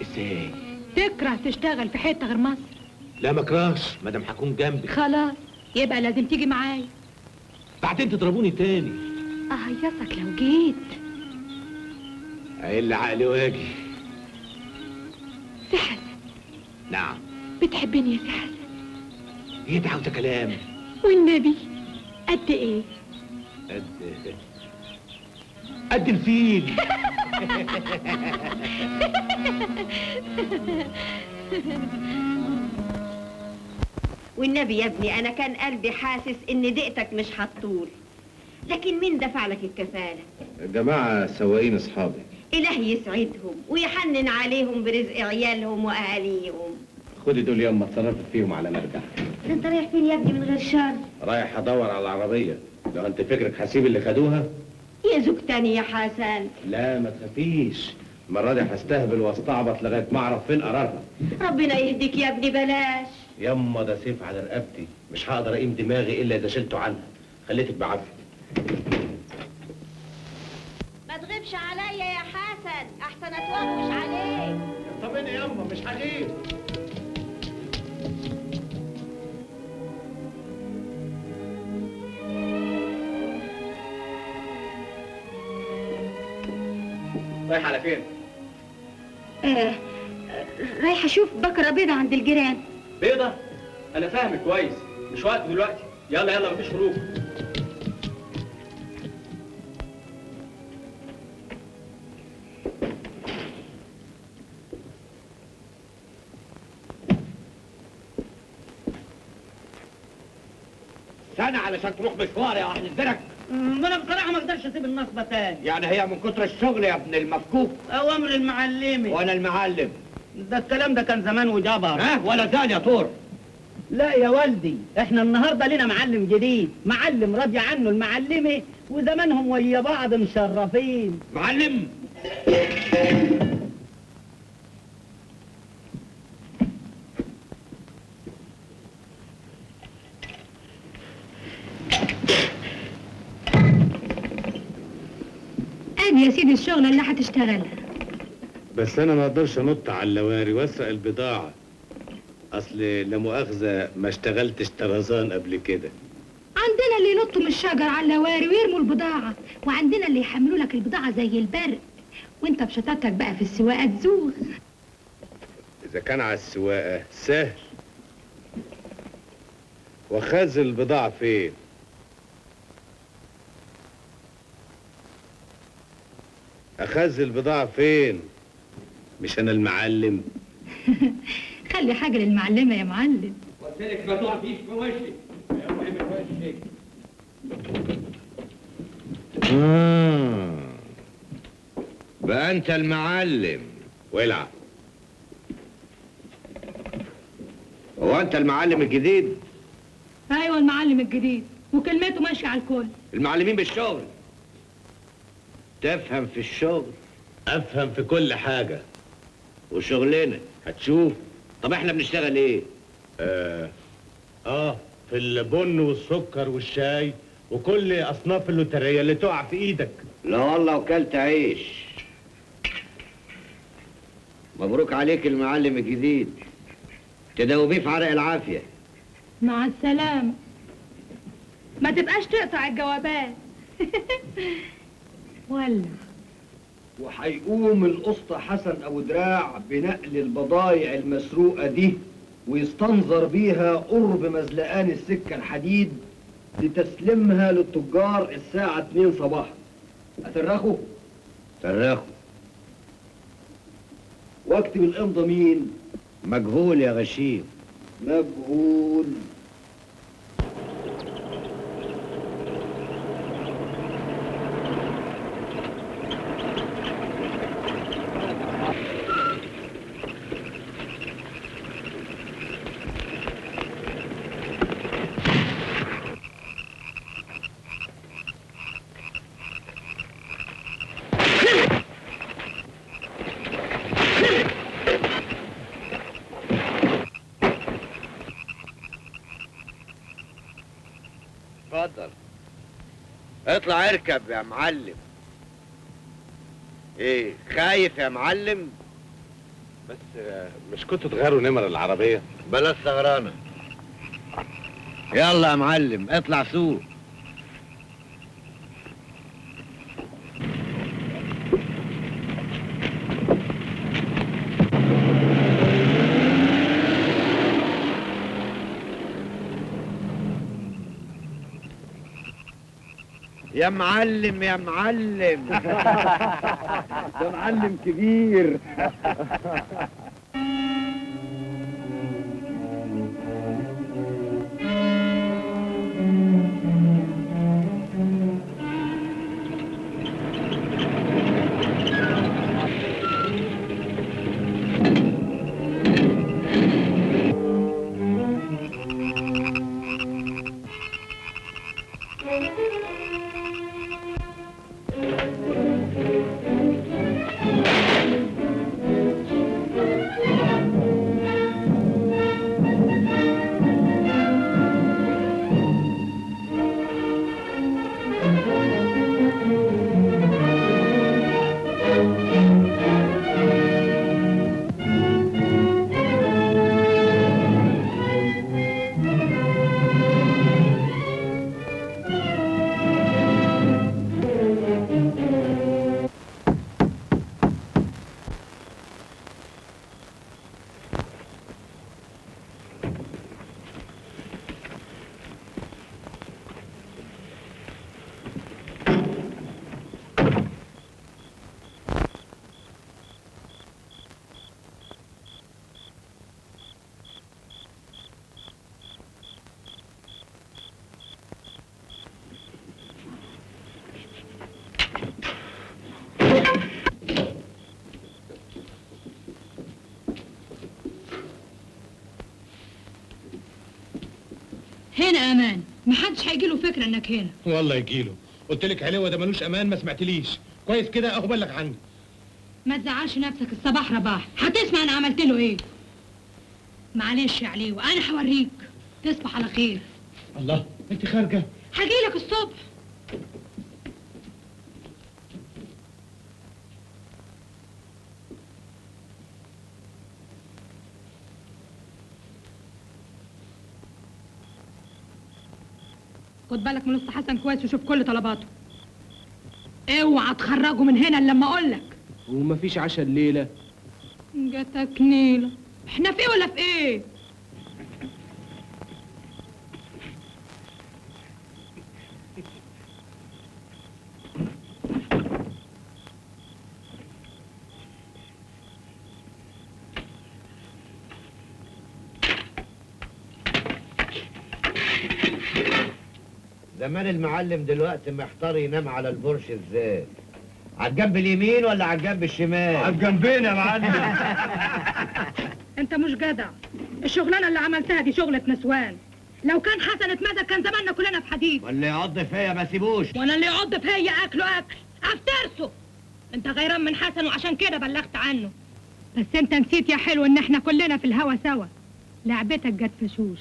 Speaker 6: ازاي؟
Speaker 10: تكره تشتغل في حتة غير مصر؟
Speaker 6: لا ما اكرهش، ما دام هكون جنبك.
Speaker 10: خلاص يبقى لازم تيجي معايا.
Speaker 6: بعدين تضربوني تاني.
Speaker 10: اهيصك لو جيت.
Speaker 6: عيل عقلي واجي.
Speaker 10: سي حسن.
Speaker 6: نعم.
Speaker 10: بتحبني يا سي حسن؟
Speaker 6: ايه ده عاوزه كلام؟
Speaker 10: والنبي قد ايه؟
Speaker 6: قد الفيل.
Speaker 11: والنبي يا ابني انا كان قلبي حاسس ان دقتك مش هتطول، لكن مين دفع لك الكفاله؟
Speaker 7: الجماعة سواقين اصحابي.
Speaker 11: اله يسعدهم ويحنن عليهم برزق عيالهم واهاليهم.
Speaker 7: خدي دول يوم ما اتصرفت فيهم على ما ارجع.
Speaker 11: ده انت رايح فين يا ابني من غير شر؟
Speaker 7: رايح ادور على العربية. لو انت فكرك هسيب اللي خدوها؟
Speaker 11: يا زوج تاني يا حسن.
Speaker 7: لا ما تخافيش، المرة دي هستهبل واستعبط لغاية ما اعرف فين قرارها.
Speaker 11: ربنا يهديك يا ابني. بلاش
Speaker 7: يما، ده سيف على رقبتي، مش هقدر اقيم دماغي الا اذا شلته عنها. خليتك بعافية.
Speaker 11: ما تغيبش عليا يا حسن، احسن اتوغوش عليك.
Speaker 6: طمني يما مش هغيب.
Speaker 3: رايح على فين؟
Speaker 11: رايحة اشوف بكرة بيضة عند الجيران.
Speaker 3: بيضة؟ أنا فاهمك كويس، مش وقت دلوقتي. يلا يلا مفيش خروج.
Speaker 5: شغلانة علشان تروح مشوار يا اهل الدرك.
Speaker 20: ما انا بصراحة ما اقدرش اسيب النصبه تاني.
Speaker 5: يعني هي من كتر الشغل يا ابن المفكوك؟
Speaker 20: اوامر المعلمة.
Speaker 5: وانا المعلم.
Speaker 20: ده الكلام ده كان زمان وجبر.
Speaker 5: ها ولا زال يا طور.
Speaker 20: لا يا والدي، احنا النهارده لنا معلم جديد، معلم راضي عنه المعلمة وزمانهم ويا بعض مشرفين.
Speaker 5: معلم؟
Speaker 10: ادي يا سيدي الشغلة اللي هتشتغلها.
Speaker 7: بس انا ما اقدرش انط على اللواري واسرق البضاعة، اصل لا مؤاخذة ما اشتغلتش طرزان قبل كده.
Speaker 10: عندنا اللي ينطوا من الشجر على اللواري ويرموا البضاعة، وعندنا اللي يحملوا لك البضاعة زي البرق، وانت بشطارتك بقى في السواقة تزوغ.
Speaker 7: اذا كان على السواقة سهل. وخزن البضاعة فين؟ اخزن البضاعة فين؟ مش انا المعلم؟
Speaker 10: خلي حاجة للمعلمة يا معلم.
Speaker 1: قلت لك ما تقفيش في وشي. اوعي من وشك.
Speaker 5: بقى انت المعلم.
Speaker 7: ولع.
Speaker 5: هو انت المعلم الجديد؟
Speaker 10: ايوه المعلم الجديد، وكلمته ماشية على الكل.
Speaker 5: المعلمين بالشغل. تفهم في الشغل؟
Speaker 7: افهم في كل حاجة.
Speaker 5: وشغلنا هتشوف. طب احنا بنشتغل ايه؟
Speaker 7: في البن والسكر والشاي وكل اصناف اللوتريه اللي تقع في ايدك.
Speaker 5: لا والله وكلت عيش. مبروك عليك المعلم الجديد، تداوبيه في عرق العافية.
Speaker 10: مع السلامة. ما تبقاش تقطع الجوابات. ولا
Speaker 19: وهيقوم القسطى حسن ابو دراع بنقل البضايع المسروقه دي ويستنظر بيها قرب مزلقان السكة الحديد لتسليمها للتجار الساعة 2 صباحا. افرخه؟
Speaker 5: فرخة.
Speaker 19: واكتب الامضه مين؟
Speaker 5: مجهول يا غشيم.
Speaker 19: مجهول.
Speaker 5: اتفضل اطلع اركب يا معلم. ايه خايف يا معلم؟
Speaker 7: بس مش كنتوا تغيروا نمر العربية؟
Speaker 5: بلاش سهرانة. يلا يا معلم اطلع سوق. يا معلم يا معلم.
Speaker 19: ده معلم كبير.
Speaker 10: محدش هيجيله فكرة انك هنا.
Speaker 6: والله يجيله، قلت لك علوه ده ملوش امان، ما سمعتليش. كويس كده اهو بلغ عني.
Speaker 10: ما تزعلش نفسك، الصباح رباح، هتسمع انا عملت له ايه. معلش يا عليوه انا هوريك. تصبح على خير.
Speaker 6: الله، انت خارجه؟
Speaker 10: هجيلك الصبح. خد بالك من أسطى حسن كويس وشوف كل طلباته. اوعى تخرجه من هنا الا لما اقول لك.
Speaker 13: ومفيش عشاء الليلة؟
Speaker 10: جاتك نيله، احنا في ايه ولا في ايه؟
Speaker 5: زمان المعلم دلوقتي محتار ينام على البرش ازاي؟ على الجنب اليمين ولا على الجنب الشمال؟
Speaker 13: على الجنبين يا معلم.
Speaker 10: انت مش جدع، الشغلانة اللي عملتها دي شغله نسوان. لو كان حسن اتمسك كان زماننا كلنا في حديد.
Speaker 5: واللي يعض فيا ما سيبوش،
Speaker 10: وانا اللي يعض فيا اكله اكل افترسه. انت غيران من حسن وعشان كده بلغت عنه. بس انت نسيت يا حلو ان احنا كلنا في الهوا سوا. لعبتك جت فشوش،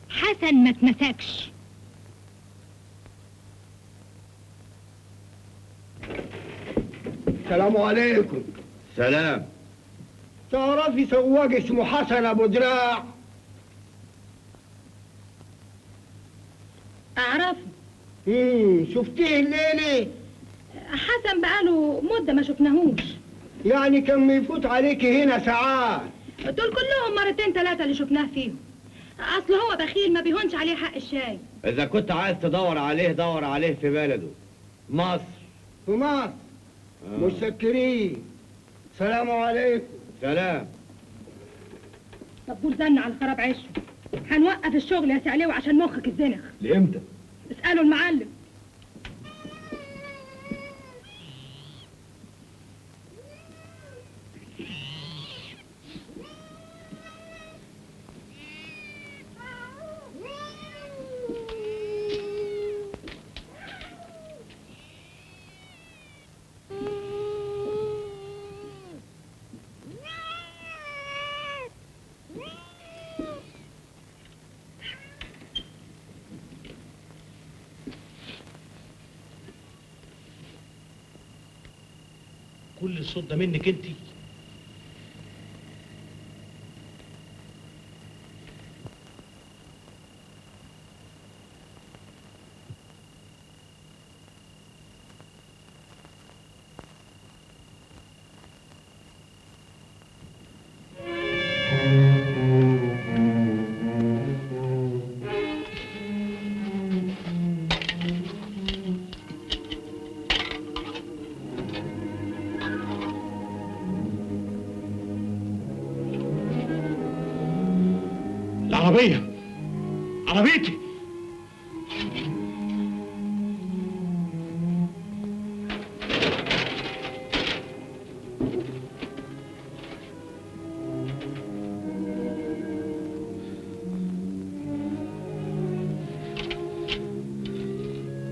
Speaker 10: حسن ما اتمسكش.
Speaker 13: السلام عليكم.
Speaker 5: سلام.
Speaker 13: تعرفي سواق اسمه حسن ابو دراع؟
Speaker 10: اعرفه.
Speaker 13: شفتيه الليلة؟
Speaker 10: حسن بقاله مده ما شفناهوش.
Speaker 13: يعني كان بيفوت عليكي هنا ساعات؟
Speaker 10: دول كلهم مرتين ثلاثة اللي شفناه فيهم. اصل هو بخيل ما بيهونش عليه حق الشاي.
Speaker 5: اذا كنت عايز تدور عليه دور عليه في بلده، مصر.
Speaker 13: في مصر؟ متشكرين. سلام عليكم.
Speaker 5: سلام.
Speaker 10: طب دول زن على خراب عشه. هنوقف الشغل يا سي عليوه عشان مخك الزنخ.
Speaker 19: لامتى؟
Speaker 10: اسألوا المعلم.
Speaker 7: كل الصوت ده منك انت؟
Speaker 6: العربية، عربيتي.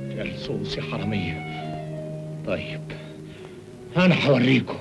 Speaker 6: يا لصوص يا حرامية. طيب أنا هوريكم.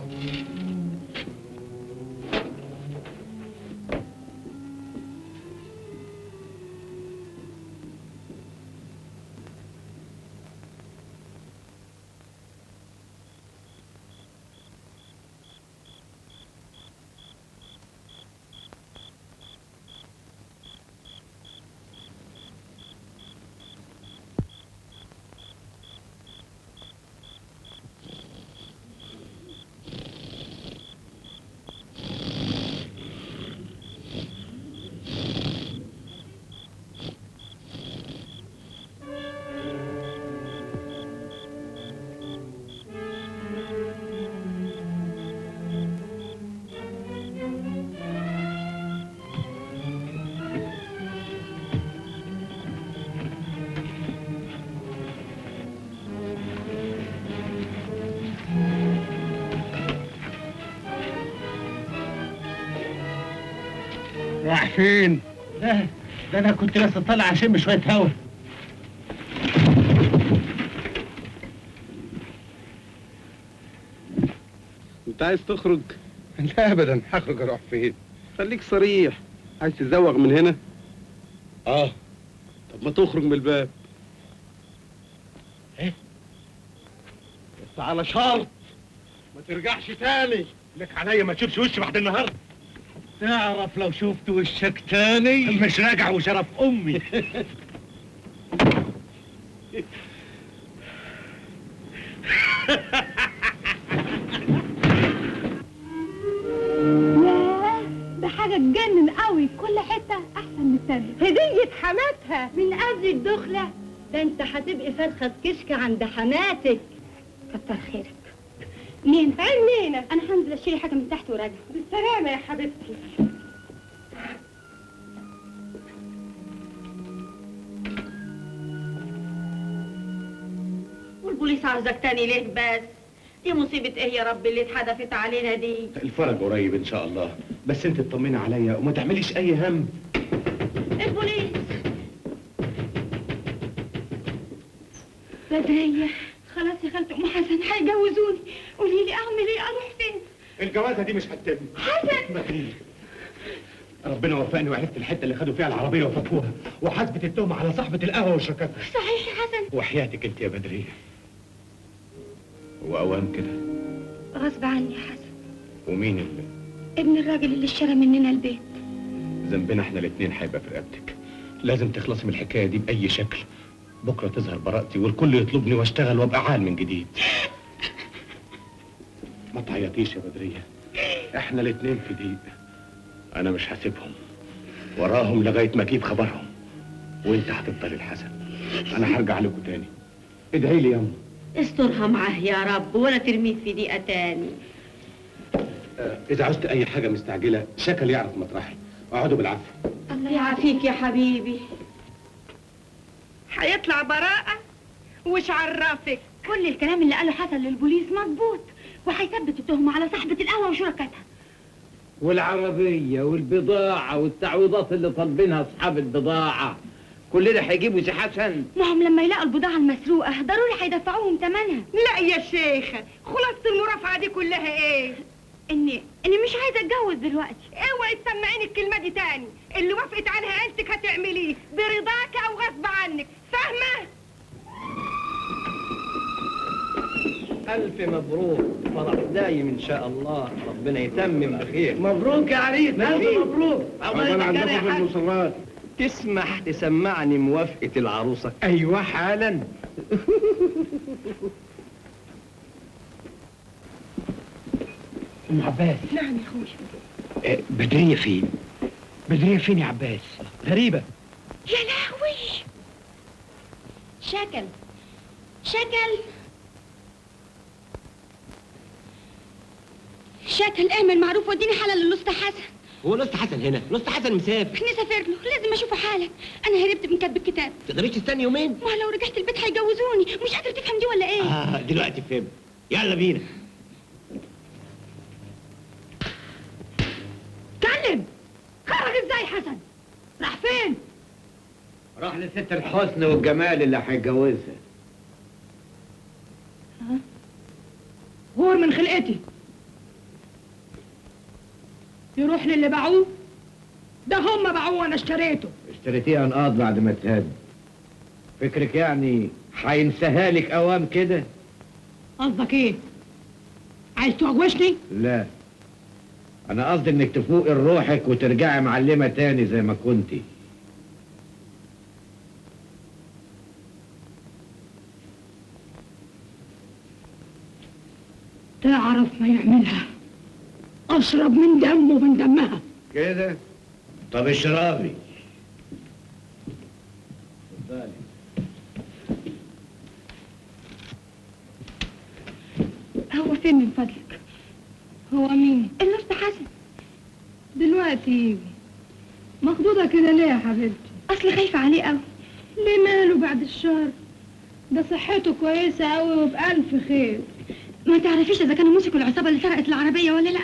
Speaker 13: رايح فين؟
Speaker 7: ده انا كنت لسه طالع اشم شوية هوا.
Speaker 19: انت عايز تخرج؟ لا ابدا، هخرج اروح فين؟ خليك صريح، عايز تزوغ من هنا؟ اه. طب ما تخرج من الباب. ايه؟ بس على شرط ما ترجعش تاني. لك عليا ما تشوفش وشي بعد النهارده. تعرف لو شفت وشك تاني مش راجع وشرف امي.
Speaker 10: ياه، ده حاجة تجنن قوي، كل حتة أحسن من التانية.
Speaker 11: هدية حماتها من قبل الدخلة، ده أنت هتبقي فرخة كشك عند حماتك.
Speaker 10: كتر خيرك. مين؟
Speaker 9: عينينا.
Speaker 10: أنا هنزل أشتري حاجة من تحت وراجع.
Speaker 9: بالسلامة يا حبيبتي.
Speaker 11: والبوليس عاوزك تاني ليه بس؟ دي مصيبة ايه يا رب اللي اتحدفت علينا دي؟
Speaker 6: الفرج قريب ان شاء الله، بس انت اطمني عليا وما تعمليش اي هم.
Speaker 11: البوليس.
Speaker 10: بدرية خلاص يا خالة ام حسن هيجوزوني، قولي لي اعمل ايه؟ اروح فين؟
Speaker 6: الجوازة دي مش هتتم.
Speaker 10: حسن
Speaker 6: بدرية، ربنا وفقني وعرفت الحتة اللي خدوا فيها العربية وفكوها، وحاسبت التهمة على صاحبة القهوة وشركتها.
Speaker 10: صحيح يا حسن؟
Speaker 6: وحياتك انت يا بدرية. هو اوام كده؟
Speaker 10: غصب عني يا حسن.
Speaker 6: ومين اللي؟
Speaker 10: ابن الراجل اللي اشترى مننا البيت.
Speaker 6: ذنبنا احنا الاثنين هيبقى في رقبتك. لازم تخلصي من الحكاية دي باي شكل. بكره تظهر براءتي والكل يطلبني واشتغل وابقى عال من جديد. ما تعيطيش يا بدريه، احنا الاثنين في ضيق. انا مش هسيبهم، وراهم لغاية ما اجيب خبرهم، وانت هتفضل الحسن. انا هرجع لكم تاني. ادعي لي ياما.
Speaker 11: استرها معاه يا رب ولا ترميه في ضيقه تاني.
Speaker 6: اذا عوزت اي حاجة مستعجلة شكل يعرف مطرحي. اقعدوا بالعافية.
Speaker 11: الله يعافيك يا حبيبي.
Speaker 9: هيطلع براءه؟ وش عرفك؟
Speaker 10: كل الكلام اللي قاله حسن للبوليس مظبوط، وهيثبت التهمة على صاحبه القهوة وشركتها.
Speaker 13: والعربية والبضاعه والتعويضات اللي طالبينها اصحاب البضاعة، كل ده هيجيبوا سي حسن؟
Speaker 10: ما هم لما يلاقوا البضاعة المسروقة ضروري هيدفعوهم ثمنها.
Speaker 9: لا يا شيخة، خلاصة المرافعة دي كلها ايه؟
Speaker 10: اني مش عايزة اتجوز دلوقتي.
Speaker 9: اوعي تسمعيني الكلمة دي تاني، اللي وافقت عليها عيلتك هتعمليه برضاك او غصب عنك، فاهمة؟
Speaker 14: ألف مبروك، فرح دايم إن شاء الله، ربنا يتمم بخير.
Speaker 13: مبروك يا عريس، ألف مبروك.
Speaker 19: عقبال عندكم في المصرات.
Speaker 14: تسمح تسمعني موافقة العروسة؟
Speaker 13: أيوة حالا. أم عباس.
Speaker 9: نعم يا أخويا.
Speaker 13: بدرية فين؟ بدرية فين يا عباس؟
Speaker 14: غريبة.
Speaker 10: يا لهوي. شكل شكل شكل، اعمل معروف واديني حلا للأسطى حسن.
Speaker 1: هو الأسطى حسن هنا؟ الأسطى حسن مسافر.
Speaker 10: نسافر له، لازم اشوفه حالا. انا هربت من كتب الكتاب.
Speaker 1: تقدريش تستني يومين؟
Speaker 10: ما لو رجعت البيت هيجوزوني، مش قادرة تفهم دي ولا ايه؟
Speaker 1: اه دلوقتي فهمت. يلا بينا.
Speaker 16: اتكلم. خرج ازاي حسن؟ راح فين؟
Speaker 5: راح لست الحسن والجمال اللي هيتجوزها.
Speaker 16: ها؟ غور من خلقتي. يروح للي باعوه؟ ده هم باعوه وانا اشتريته.
Speaker 5: اشتريتيه انقاض بعد ما اتهد. فكرك يعني هينساها لك اوام كده؟
Speaker 16: قصدك ايه؟ عايز توغوشني؟
Speaker 5: لا، انا قصدي انك تفوقي لروحك وترجعي معلمه تاني زي ما كنتي.
Speaker 16: تعرف ما يعملها، اشرب من دمه ومن دمها
Speaker 5: كده. طب اشربي. اتفضلي.
Speaker 10: هو فين من فضلك؟
Speaker 4: هو مين؟
Speaker 10: الأسطى حسن.
Speaker 4: دلوقتي يجي. مخضوضة كده ليه يا حبيبتي؟
Speaker 10: اصل خايفة عليه قوي.
Speaker 4: ليه ماله بعد الشر؟ ده صحته كويسة قوي وبألف خير.
Speaker 10: ما تعرفيش اذا كانوا مسكوا العصابة اللي سرقت العربية ولا لا؟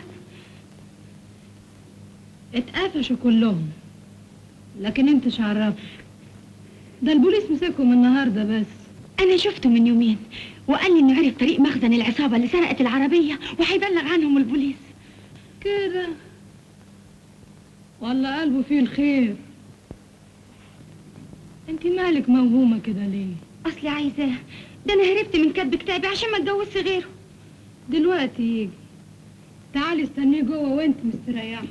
Speaker 4: اتقفشوا كلهم، لكن انت شعرفك؟ ده البوليس مسكهم النهارده بس.
Speaker 10: انا شفته من يومين وقال لي انه عرف طريق مخزن العصابة اللي سرقت العربية وهيبلغ عنهم البوليس.
Speaker 4: كده والله قلبه فيه الخير. انت مالك موهومه كده ليه؟
Speaker 10: اصلي عايزاه، ده انا هربت من كتب كتابي عشان ما اتجوزش غيره.
Speaker 4: دلوقتي يجي، تعالي استنيه جوه وانت مستريحه.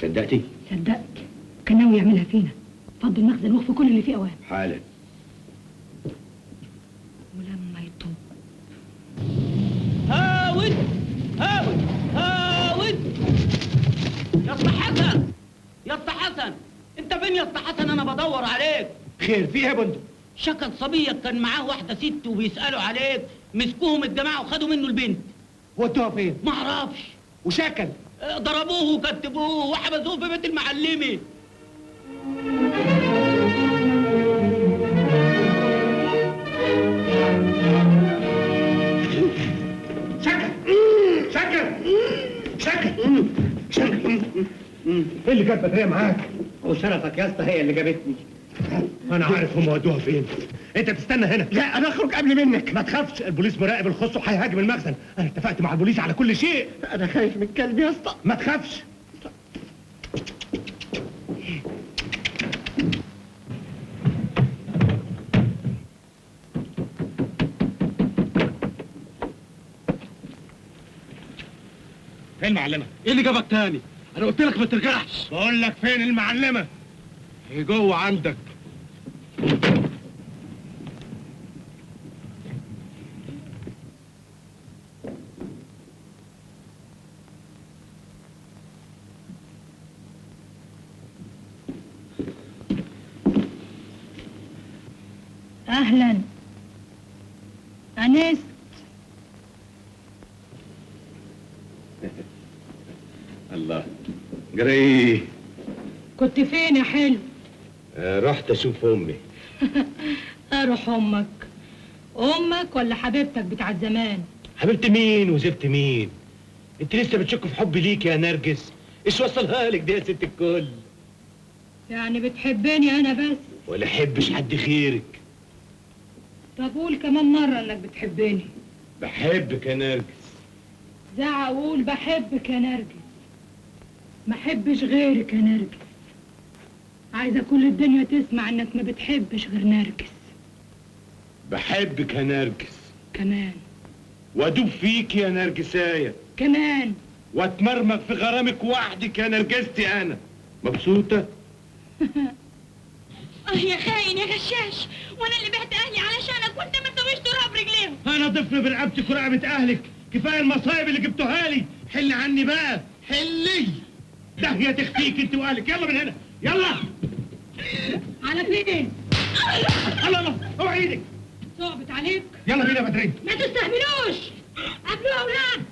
Speaker 5: صدقتي؟
Speaker 4: صدقت، كان ناوي يعملها فينا. فضل المخزن واخفوا كل اللي فيه اوام.
Speaker 5: حالا.
Speaker 4: ولما يطب
Speaker 20: هاود هاود هاود. يا اسطى حسن، يا اسطى حسن، انت فين يا اسطى حسن؟ انا بدور عليك.
Speaker 13: خير، في ايه يا بندق؟
Speaker 20: شكل صبيك كان معاه واحدة ست وبيسالوا عليك، مسكوهم الجماعة وخدوا منه البنت.
Speaker 13: ودوها فين؟
Speaker 20: ما اعرفش.
Speaker 13: وشكل؟
Speaker 20: ضربوه وكتبوه وحبسوه في بيت المعلمي.
Speaker 13: شكل شكل شكل شكل. ايه اللي جاب بدريه معاك؟
Speaker 14: وشرفك يا اسطى هي اللي جابتني.
Speaker 6: انا عارف هم ودوها فين. انت تستنى هنا.
Speaker 13: لا انا اخرج قبل منك.
Speaker 6: ما تخافش، البوليس مراقب الخص وهيهاجم المخزن. انا اتفقت مع البوليس على كل شيء.
Speaker 13: انا خايف من الكلب يا اسطى.
Speaker 6: ما تخافش. فين المعلمة؟
Speaker 19: ايه اللي جابك تاني؟ انا قلت لك ما ترجعش.
Speaker 6: بقول لك فين المعلمة؟
Speaker 19: هي جوه عندك.
Speaker 4: اهلا انست.
Speaker 6: الله جري.
Speaker 4: كنت فين يا حلو؟
Speaker 6: رحت اشوف امي.
Speaker 4: اروح امك؟ امك ولا حبيبتك بتاعت زمان؟
Speaker 6: حبيبت مين وزفت مين؟ انت لسه بتشك في حبي ليك يا نرجس؟ ايش وصلها لك دي يا ست الكل؟
Speaker 4: يعني بتحبني انا بس؟
Speaker 6: ولا احبش حد غيرك.
Speaker 4: طب قول كمان مرة انك بتحبني.
Speaker 6: بحبك يا نرجس.
Speaker 4: زعق وقول بحبك يا نرجس. ما احبش غيرك يا نرجس. عايزه كل الدنيا تسمع انك ما بتحبش غير نرجس.
Speaker 6: بحبك يا نرجس.
Speaker 4: كمان.
Speaker 6: وادوب فيك يا نرجسايه.
Speaker 4: كمان.
Speaker 6: واتمرمغ في غرامك وحدك يا نرجستي. انا مبسوطة؟
Speaker 10: اه يا خاين يا غشاش، وانا اللي بعت اهلي علشانك وانت ما تسويش تراب رجليهم.
Speaker 6: انا طفل برقبتك ورقبه اهلك، كفاية المصايب اللي جبتوها لي. حل عني بقى، حلي. داهية تخفيك انت واهلك. يلا من هنا، يلا.
Speaker 4: على فين؟
Speaker 6: الله الله، اوعي ايدك.
Speaker 4: صعبت عليك.
Speaker 6: يلا بينا يا بدريه.
Speaker 4: ما تستهبلوش، قابلوها اولاد.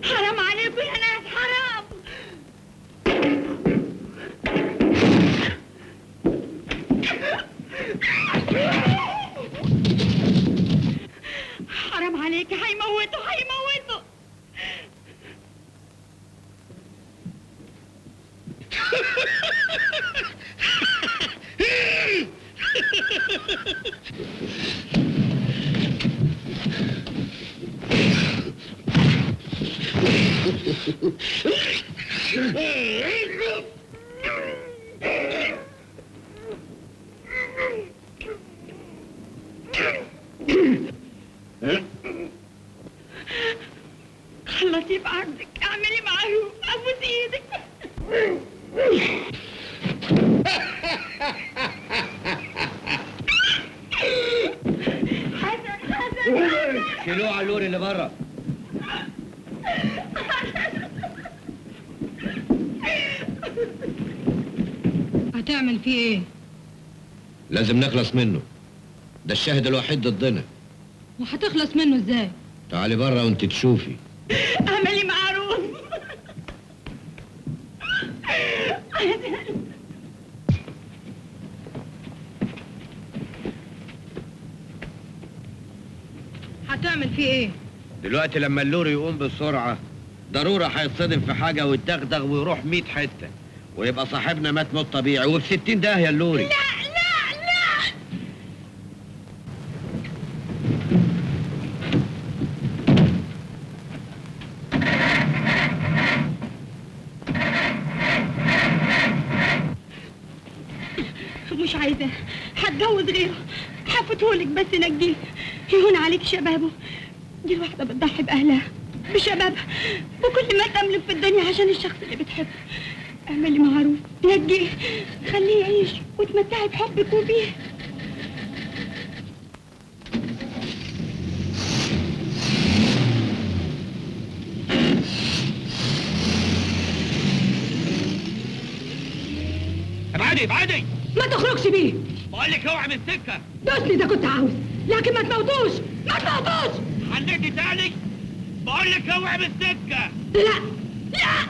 Speaker 10: حرام عليكم يا ناس، حرام. حرام عليك، هيموتوا هيموتوا.
Speaker 5: اوعى اللوري اللي بره.
Speaker 9: هتعمل فيه ايه؟
Speaker 5: لازم نخلص منه، ده الشاهد الوحيد ضدنا.
Speaker 9: وهتخلص منه ازاي؟
Speaker 5: تعالي بره وانت تشوفي.
Speaker 11: اعملي معروف.
Speaker 9: هتعمل فيه ايه؟
Speaker 5: دلوقتي لما اللوري يقوم بسرعة ضرورة هيتصدم في حاجة ويتدغدغ ويروح 100 حتة، ويبقى صاحبنا مات موت طبيعي وفي 60 داهية اللوري.
Speaker 11: لا لا لا. مش عايزاه، هتجوز غيره، هفوتهولك بس نجيه، يهون عليك شبابه. دي الواحدة بتضحي بأهلها بشبابها بكل ما تملك في الدنيا عشان الشخص اللي بتحبه. اعملي معروف، نجيه، خليه يعيش وتمتعي بحبك وبيه.
Speaker 19: ابعدي ابعدي،
Speaker 9: ما تخرجش بيه.
Speaker 19: بقول لك اوعي من السكة.
Speaker 9: دوسني اذا كنت عاوز، لكن ما تموتوش ما تموتوش.
Speaker 19: حليتي تاني؟ بقول لك اوعي من السكة.
Speaker 9: لا لا.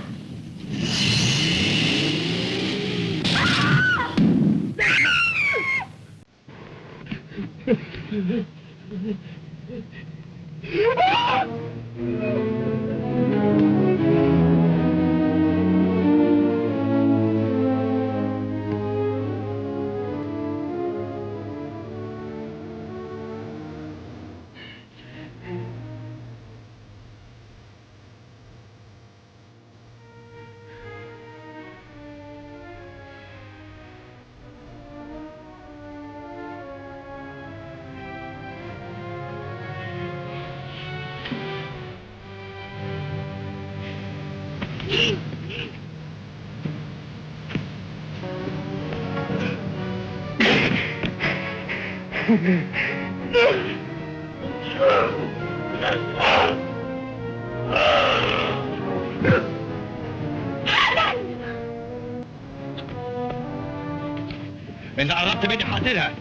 Speaker 19: إذا قربت مني هقتلها.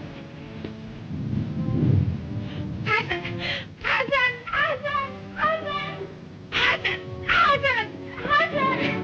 Speaker 11: حسن حسن حسن حسن حسن حسن حسن.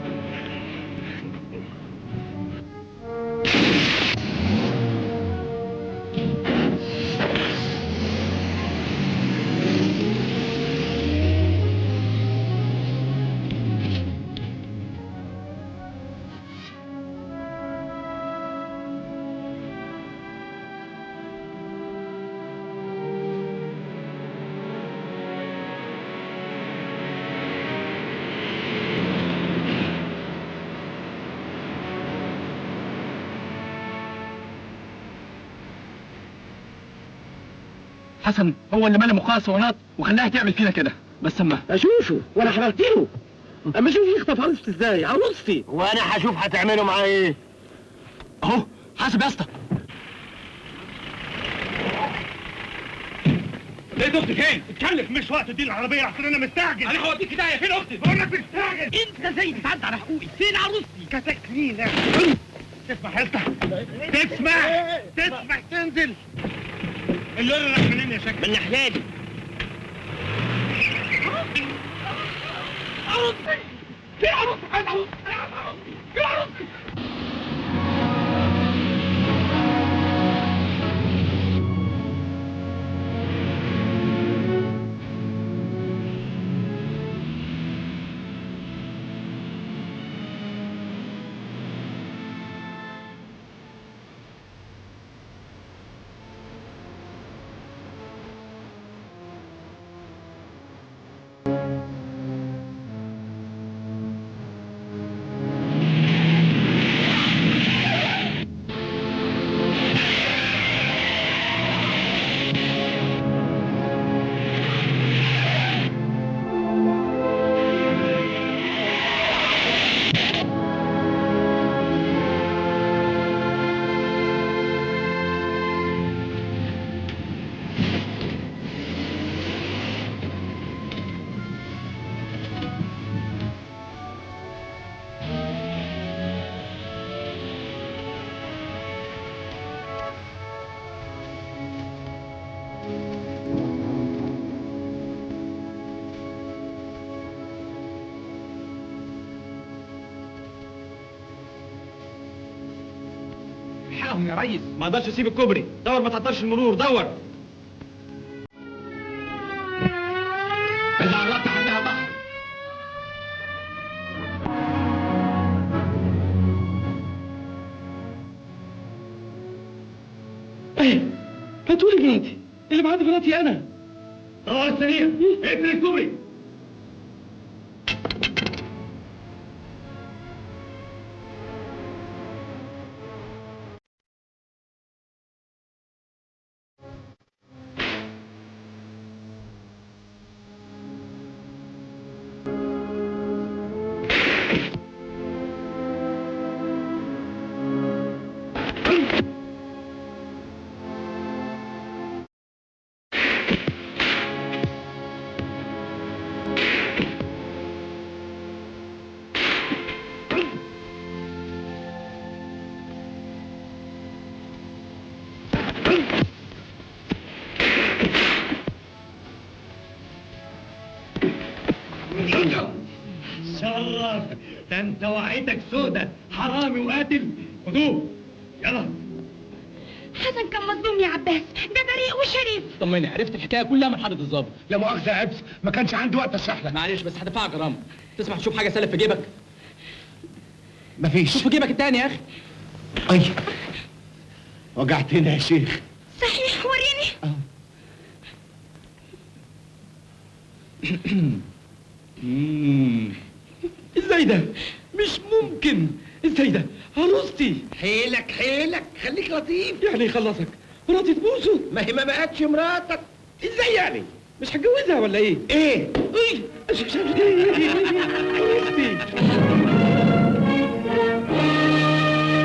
Speaker 3: حسن هو اللي مالي مخها صوانات وخلاها تعمل فينا كده. بس اما
Speaker 20: اشوفه وانا حضرت له، اما اشوف يخطف عروستي ازاي؟ عروستي،
Speaker 14: وانا هشوف هتعمله معاه ايه.
Speaker 3: اهو حاسب يا اسطى.
Speaker 19: لقيت اختي فين؟ اتكلم، مش وقت دي العربية عشان انا مستعجل. انا هوديك داهية. فين اختي؟ بقول لك مستعجل.
Speaker 2: انت ازاي تتعدى على حقوقي؟ فين عروستي؟
Speaker 19: كتكنينه. تسمح يا اسطى؟ تسمح تسمح تنزل. اللوري راح منين يا شكل؟
Speaker 14: من ناحيتي.
Speaker 19: عروستي، فين عروستي؟ عايز عروستي، عايز عروستي، فين عروستي؟
Speaker 13: معاهم يا ريس.
Speaker 3: ما اقدرش اسيب الكوبري، دور ما تعطلش المرور، دور.
Speaker 19: اذا قربت عندها بحر.
Speaker 3: ايه هاتولي مراتي، اللي معاك مراتي انا.
Speaker 19: دور السريع، اقفل الكوبري. شرف، ده انت وعيتك سودة، حرامي وقاتل. خدوه يلا.
Speaker 11: حسن كان مظلوم يا عباس، ده بريء وشريف.
Speaker 3: طمني، عرفت الحكاية كلها من حضره الظابط.
Speaker 13: لا مؤاخذة يا عبس، ما كانش عندي وقت اشرح لك.
Speaker 3: معلش بس هدفعك غرامة. تسمح تشوف حاجة سالب في جيبك؟
Speaker 13: مفيش.
Speaker 3: شوف في جيبك التاني يا اخي.
Speaker 13: اي وجعتني يا شيخ.
Speaker 11: صحيح وريني.
Speaker 3: ازاي ده؟ مش ممكن. ازاي ده؟ عروستي.
Speaker 5: حيلك حيلك، خليك لطيف.
Speaker 3: يعني يخلصك مراتي تبوسه؟
Speaker 5: ما هي ما بقتش مراتك.
Speaker 3: ازاي يعني؟ مش هتجوزها ولا ايه؟
Speaker 5: ايه؟
Speaker 3: ايه؟ عروستي.